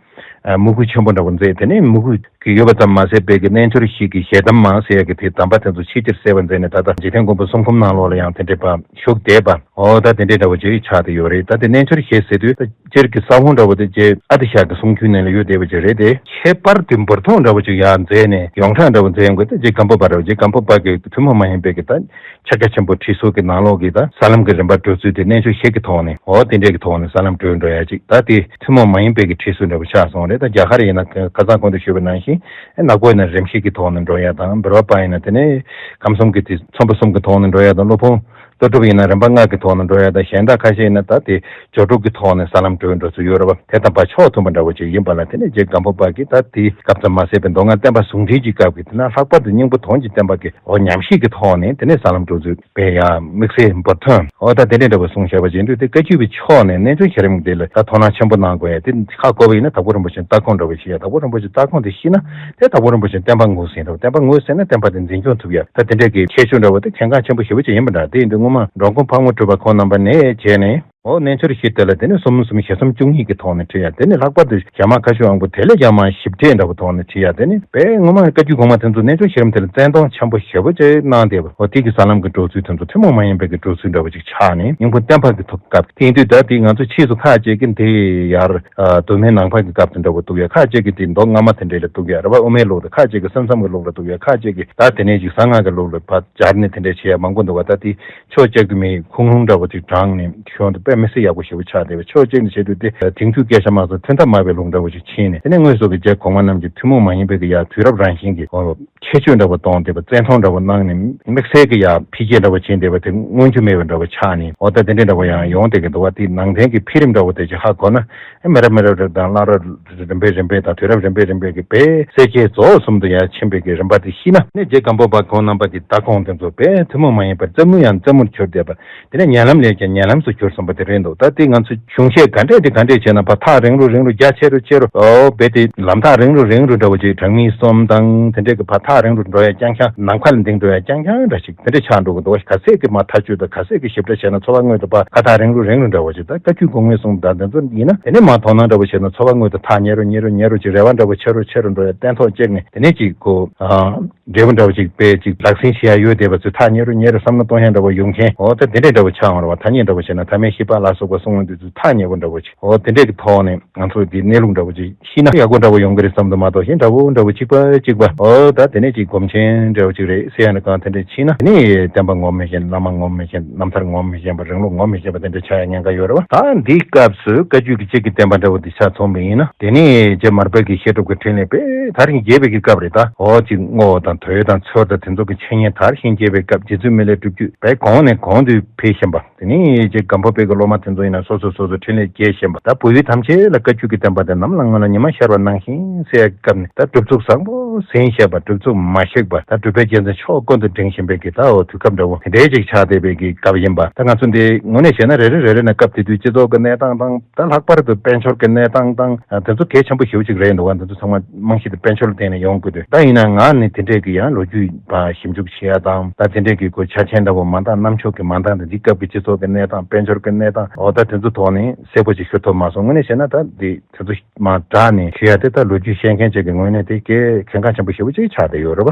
མོས་གུས་ཆེན་པོ་འདྲ་བོ་མཛད། དེ་ནས་མོས་གུས་ གི་ཡོད་པ་ཙམ་མ་ཟད་པའི་གི་རྣལ་འབྱོར་བཞི་གི་ཞལ་གདམས་མ་ཟེར་ཡ་གི་དེ་གདམས་པ་དེ་ཚོ་ཆེས་ཆེར་གསལ་བ་མཛད་ནས། ད་ལྟ་འཇིག་རྟེན་མགོན་པོ་གསུམ་འཁོར་ནང་ལོགས་ལ་ཡང་དེ་འདྲའི་པ་བཞུགས་བསྡད་པ། འོ་ད་དེ་འདྲའི་འདྲ་བོ་ཅིག་ཆགས་བསྡད་ཡོད་རེད། ད་དེ་རྣལ་འབྱོར་ཞེས་ཟེར་དུས་ད་སྤྱིར་གྱི་ས་བོན་འདྲ་བོ་དེ་རྗེ་ཨ་ཏི་ཤ་གི་གསུང་རྒྱུན་ནང་ལ་ཡོད་བསྡད་པ་ཅིག་རེད་དེ། ཁྱད་པར་དུ་འབུར་ཐོན་འདྲ་བོ་ཅིག་ཡར་མཛད་ནས་ཡོངས་གྲགས་འདྲ་བོ་མཛད་ཡོང་གི། ད་རྗེ་སྒམ་པོ་པ་འདྲ་བོ། རྗེ་སྒམ་པོ་པ་གི་ཐུན་མོང་མ་ཡིན་པའི་གི་ད་ཕྱག་རྒྱ་ཆེན་པོ་ཁྲིད་ཟུར་གྱི་ནང་ལོགས་ཀྱི་ད་ས་ལམ་གྱི་རིམ་པ་འགྲོ་ཚུལ་དེ་རྣལ་འབྱོར་ཞིག་གི་ཐོག་ནས། འོ་དེ་འདྲས་ཀྱི་ཐོག་ནས་ས་ལམ་བགྲོད་འགྲོ་ཡ་ཅིག་ད་དེ་ཐུན་མོང་མ་ཡིན་པའི་གི་ཁྲིད་ཟུར་འདྲ་བོ་ཆགས་སོང་རེད། ད་རྒྱ་གར་ཡིན་ན་ཁ་སང་གོང་དུ་ཞུས་པ་ནང་བཞིན། ནག་པོ་ཡིན་ན་རིམ་བཞི་གི་ཐོག་ནས་འགྲོ་ཡ་དང་། འབུལ་བ་པ་ཡིན་ན་དེ་ནས་ཁམས་གསུམ་གྱི་དེ་ཚོམ་བུ་གསུམ་གྱི་ཐོག་ནས་འགྲོ་ཡ་དང་། སློབ་དཔོན་ཀླུ་སྒྲུབ་ཡིན་ན་རིམ་པ་ལྔ་གི་ཐོག་ནས་འགྲོ་ཡ་དང་། གཞན་དག་ཁ་ཤས་ཡིན་ན་ད་དེ་སྦྱོར་དྲུག་གི་ཐོག་ནས་ས་ལམ་བགྲོད་འགྲོ་ཚུལ་ཡོད་རེད་པ། དེ་དང་པ་ཕྱོགས་མཐུན་པ་འདྲ་བོ་ཅིག་ཡིན་པ་ལ། དེ་ནས་རྗེ་སྒམ་པོ་པ་གིས་ད་དེའི་སྐབས་ཙམ་མ་ཟད་པའི་མདོ་སྔགས་བསྟན་པ་ཟུང་འབྲེལ་གྱི་སྐབས་ཀྱི་དེ་ན་ལྷག་པར་དུ་སྙིང་པོ་དོན་གྱི་བསྟན་པ་གི་འོ་ཉམས་ཞིབ་ཀྱི་ཐོག་ནས་དེ་ནས་ས་ལམ་བགྲོད་ཚུལ་དཔེ་ཡ་དམིགས་བསལ་འབུར་ཐོན། འོ་ད་དེ་འདྲའི་འདྲ་བོ་གསུངས་བཞག་པ་བཞིན་དུ། དེ་བཀའ་བརྒྱུད་པའི་ཕྱོགས་ནས་རྣལ་འབྱོར་ཞལ་རིམ་འདི་ལ་ད་དོ་སྣང་ཆེན་པོ་གནང་དགོས་ཡ། དེ་ཧ་གོ་བ་ཡིན་ན་དྭགས་པོ་རིན་པོ་ཆེའི་ལྟ་ཁུངས་འདྲ་བོ་ཞིག་ཡ། དྭགས་པོ་རིན་པོ་ཆེའི་ལྟ་ཁུངས་དེ་ཤེས་ན། དེ་དྭགས་པོ་རིན་པོ་ཆེའི་བསྟན་པ་ངོས་ཟིན་འདྲ་བོ། བསྟན་པ་ངོས་ཟིན་ན་བསྟན་པ་དེ་འཛིན་སྐྱོང་ཐུབ་ཡ། ད་དེ་འདྲའི་གི་ཁྱད་ཆོས་འདྲ་བོ་དེ་གལ་འགངས་ཆེན་པོ་ཞེ་པོ་ཅིག་ཡིན་པ་འདྲ། དེ་ཡིན་དུས་སྔོན་མ་འགྲོ་མགོན་ཕག་མོ་གྲུ་པ་ཁོང་རྣམ་པ་ནས་བྱས་ནས། འོ་རྣལ་འབྱོར་བཞི་དེ་ལ་དེ་ནས་གསུམ་གསུམ་ཞེ་གསུམ་བཅུ་གཉིས་ཀྱི་ཐོག་ནས་ཁྲིད་ཡ། དེ་ནས་ལྷག་པར་དུ་ཞྭ་དམར་ཁ་ཤོ་དབང་པོ་དེ་ལས་ཀྱང་མར་ཞིབ་ཕྲའི་འདྲ་བོ་ཐོག་ནས་ཁྲིད་ཡ། དེ་ནས་དཔེ་སྔོན་མ་བཀའ་བརྒྱུད་གོང་མ་དེ་ཚོ་རྣལ་འབྱོར་ཞལ་རིམ་དེ་ལ་བཙན་གཏོང་ཆེན་པོ་ཞེ་པོ་ཅིག་གནང་བསྡད་པ། འོ་དེ་གི་ས་ལམ་གྱི་འགྲོ་ཚུལ་དེ་ཚོ་ཐུན་མོང་མ་ཡིན་པའི་གི་འགྲོ་ཚུལ་འདྲ་བོ་ཅིག་ཆགས་ནས། སྙིང་པོ་བསྟན་པ་གི་ཐོག་སྐབས་དེ་ཡིན་དུས། ད་དེ་ང་ཚོ་ཕྱིས་སུ་ཁ་ཅིག་གིས་དེ་ཡར་ཨ་མདོ་སྨད་ནང་པ་གི་སྐབས་དེ་འདྲ་བོ་འདུག་ཡ། ཁ་ཅིག་གིས་དེ་མདོ་སྔ་མ་དེ་འདྲ་ལ་འདུག་ཡ་རེད་པ། དབུ་མའི་ལུགས་དེ། ཁ་ཅིག་གིས་ས་མཚམས་ཀྱི་ལུགས་ལ་འདུག་ཡ། ཁ་ཅིག་གིས་ད་དེ་ནས་ཅིག་གསང་སྔགས་ཀྱི་ལུགས་ལ་ཕར་སྦྱར་ནས་དེ་འདྲ་བྱེད་ཡ་མང་པོ་འདུག་བ། ད་དེ་ཕྱོགས་གཅིག་ཏུ་མི་ཁུངས་ལུང་འདྲ་བོ་ཅིག་དྲངས་ནས་ཤོང་དུ་དཔེ་མི་སྲིད་ཡག་པོ་ཞེ་པོ་ཆགས་བསྡད་པ། ཕྱོགས་གཅིག་ནས་བྱེད་དུས་དེ་དེང་དུས་སྐད་ཆ་མ་སོང་མཐུན་ཐབས་མ་བའི་ལུགས་འདྲ་བོ་ཞིག་ཕྱིན་ནས། དེ་ནས་དངོས་སུ་གི་རྗེ་གོང་མ་རྣམས་ཀྱིས་ཐུན་མོང་མ་ཡིན་པའི་གི་ཡ་དུས་རབས་རང་བཞིན་གྱི་འོ་ཁྱད་ཆོས་འདྲ་བོ་སྟོན་བསྡད་པ། བཙན་ཐབས་འདྲ་བོ་གནང་ནས་དམིགས་བསལ་གི་ཡ་འཕེལ་རྒྱས་འདྲ་བོ་ཕྱིན་བསྡད་པ་དེ་མངོན་རྒྱུ་མེད་པ་འདྲ་བོ་ཆགས་ནས། འོ་ད་དེ་འདྲའི་འདྲ་བོ་ཡང་ཡོང་བསྡད་ཀྱི་འདུག་བ། དེ་ནང་བསྟན་གྱི་འཕེལ་རིམ་འདྲ་བོ་དེ་ཅིག་ཧ་གོ་ན། ཨེ་མི་རབས་མི་རབས་རེ་དང་བླ་རབས་རིམ་པས་རིམ་པས་དང་དུས་རབས་རིམ་པས་རིམ་པས་ཀྱི་དཔེ་སེར་སྐྱའི་རྫོགས་གསུམ་དུ་ཡང་ཕྱིན་པའི་གི་རིམ་པ་དེ་ཤེས་ན། ནས་རྗེ་སྒམ་པོ་པ་ཁོང་རྣམ་པ་གྱི་ལྟ་ཁུངས་དེ་ཚོ་དཔེ་ཐུན་མོང་མ་ཡིན་པར་རྩེ་མོ་ཡང་རྩེ་མོར་གྱུར་བསྡད་པ། དེ་ནས་ཉན་ལམ་ལས་ཀྱང་ཉན་ལམ་དུ་གྱུར་སོང་བ་དེ་རེད་འདུག་ད་དེ་ང་ཚོ་གཞུང་བཤད་ག་འདྲས་དེ་ག་འདྲས་བྱས་ན་ཕར་ཐག་རིང་རུ་རིང་རུ་རྒྱ་ཆེ་རུ་ཆེ་རུ། ཨོ་བེ་དེ་ལམ་ཐག་རིང་རུ་རིང་རུ་འདྲ་བོ་ཅིག་གྲངས་མིན་གསུམ་དང་དེ་འདྲས་ཀྱི་ཕར་ཐག་རིང་རུ་འགྲོ་ཡ་རྐྱང་རྐྱང་། ནམ་མཁའ་ལ་ལྡིང་འགྲོ་ཡ་རྐྱང་རྐྱང་འདྲ་ཞིག་དེ་འདྲས་ཆགས་འགྲོ་གི་འདུག་ག་ཚད་ཀྱི་མར་ཐག་ཆོད་དང་། ག་ཚད་ཀྱི་ཞིབ་ཕྲ་བྱས་ན་ཚོར་བ་དངོས་དང་ཕར་ཐག་རིང་རུ་རིང་རུ་འདྲ་བོ་ཅིག་ད་བཀའ་བརྒྱུད་སྐུ་དངོས་གསུང་དང་དེ་ཚོ་ཡིན་ན། དེ་ནས་མར་དོ་སྣང་འདྲ་བོ་བྱས་ན་ཚོར་བ་དངོས་དང་ཐག་ཉེ་རུ་ཉེ་རུ་ཉེ་རུ་ཅིག་རེ་བ་འདྲ་བོ་ཆེ་རུ་ཆེ་རུ་འགྲོ་ཡ། སྟན་ཐོག་བཅད་ནས་དེ་ནས་ཅིག་གོ་ཨ་འབྲས་བུ་འདྲ་བོ་ཅིག་དཔེ་ཅིག་ལག་ཟིན་བྱེད་ཡ་ཡོད་བསྡད་པ་ཚོས་ཐག་ཉེ་རུ་ཉེ་རུ་བསམ་བློ་གཏོང་ཡ་འདྲ་བོ་ཡོང་མཁན། འོ་ད་དེ་འདྲས་འདྲ་བོ་ཆགས་འོང་ར་བ། ཐ་སྙད་འདྲ་བོ་བྱས་ན་ཐ་མལ་ཤེས་པ་ལ་སོགས་པ་གསུང་བ་འདི་ཚོ་ཐག་ཉེ་བོ་འདྲ་བོ་ཅིག་འོ་དེ་འདྲས་ཀྱི་ཐོག་ནས་ང་ཚོ་འདི་གནས་ལུགས་འདྲ་བོ་ཅིག་ཤེས་ན་ཡག་པོ་འདྲ་བོ་ཡོང་གི་རེད་བསམ་འདུག་མ་གཏོགས། གཞན་འདྲ་བོ་འདྲ་བོ་གཅིག་པ་གཅིག་པ། འོ་ད་དེ་ནས་ཅིག་སྒོམ་ཆེན་འདྲ་བོ་ཅིག་རེད་ཟེར་ཡ་ནི་གང་དེ་འདྲས་ཕྱིན་ན། དེ་ནས་བསྟན་པ་ངོམས་མི་ཤེས། བླ་མ་ངོམས་མི་ཤེས། རྣམ་ཐར་ངོམས་མི་ཤེས་པ། རིང་ལུགས་ངོམས་མི་ཤེས་པ་དེ་འདྲས་ཆགས་ཡ་ཉེན་ཁ་ཡོད་རེད་བ། ད་འདིའི་སྐབས་སུ་བཀའ་བརྒྱུད་ཀྱི་གཅིག་གི་བསྟན་པ་འདྲ་བོ་དེ་ཆ་ཚང་བ་ཡིན་ན། དེ་ནས་རྗེ་མར་པ་གི་བཤད་སྒྲུབ་ཀྱི་འཕྲིན་ལས་དཔེ་དར་ཞིང་རྒྱས་པའི་གི་སྐབས་རེད་ད། འོ་ཅིག་རྔོག་དང་དོལ་དང་ཚུར་དང་དེ་ཚོ་གི་འཆད་ཉན་དར་ཞིང་རྒྱས་པའི་སྐབས། རྗེ་བཙུན་མི་ལའི་སྒྲུབ་བརྒྱུད་དཔེ་གོང་ནས་གོང་དུ་འཕེལ་བཞིན་པ། དེ་ནས་རྗེ་སྒམ་པོ་པའི་གི་སློབ་མ་དེ་ཚོ་ཡིན་ན་སོ་སོ་སོ་སོ་འཕྲིན་ལས་རྒྱས་བཞིན་པ། ད་བོད་ཡུལ་ཐམས་ཅད་ལ་བཀའ་བརྒྱུད་ཀྱི་བསྟན་པ་དེ་ནམ་ལངས་སྔོན་ལ་ཉི་མ་ཤར་བ་ནང་བཞིན་ཟེར་ཡ་སྐབས་ནས། ད་སྒྲུབ་ཚུགས་བཟང་པོ་ཟིན་བཞིན་པ། སྒྲུབ་ཚུགས་མ་ཞིག་པ། ད་སྒྲུབ་པའི་རྒྱལ་མཚན་ཕྱོགས་ཀུན་ཏུ་སྒྲེང་བཞིན་པའི་གི་ད་འོ་དུས་སྐབས་འདྲ་བོ་དེ་འདྲའི་ཅིག་ཆགས་བསྡད་པའི་གི་སྐབས་ཡིན་པ། ད་ང་ཚོ་འདི་དངོས་གནས་བྱས་ན་རེ་རེ་རེ་རེ་ནས་སྐབས་དེ་དུས་སྤྱི་ཚོགས་ཀྱི་གནས་སྟངས་དང་། ད་ལྷག་པར་དུ་དཔལ་འབྱོར་གྱི་གནས་སྟངས་དང་། དེ་ཚོ་གལ་ཆེན་པོ་ཞེ་པོ་ཅིག་རེད་འདུག་ག་འདི་ཚོ་ཚང་མ་རྨང་གཞི་དེ་དཔལ་འབྱོར་ལ་བརྟེན་ནས་ཡོང་དགོས་དུས། ད་ཡིན་ན་ང་ནི་དེ་འདྲས་ཀྱི་ཡང་ལོ་རྒྱུས་པ་ཞིབ་འཇུག་བྱེད་ཡ་དང་། ད་དེ་འདྲས་ཀྱི་གོ་ཆ་ཆེན་འདྲ་བོ་མ་འདང་། རྣམ་ཕྱོགས་ཀྱི་མ་འདང་དང་། འདི་སྐབས་ཀྱི་སྤྱི་ཚོགས་ཀྱི་གནས་སྟངས། དཔལ་འབྱོར་གྱི་གནས་སྟངས། འོ་ད་དེ་ཚོ་ཐོག་ནས་གསལ་པོ་ཅིག་ཤོད་ཐུབ་མ་སོང་། དངོས་གནས་བྱས་ན་ད་འདི་དེ་ཚོ་མར་བསྒྲགས་ནས་ཞུ་ཡ་དེ་ད་ལོ་རྒྱུས་ཤེས་མཁན་ཅིག་གི་ངོས་ནས་དེ་གལ་གལ་འགངས་ཆེན་པོ་ཞེ་པོ་ཅིག་ཆགས་བསྡད་ཡོད་རེད་པ།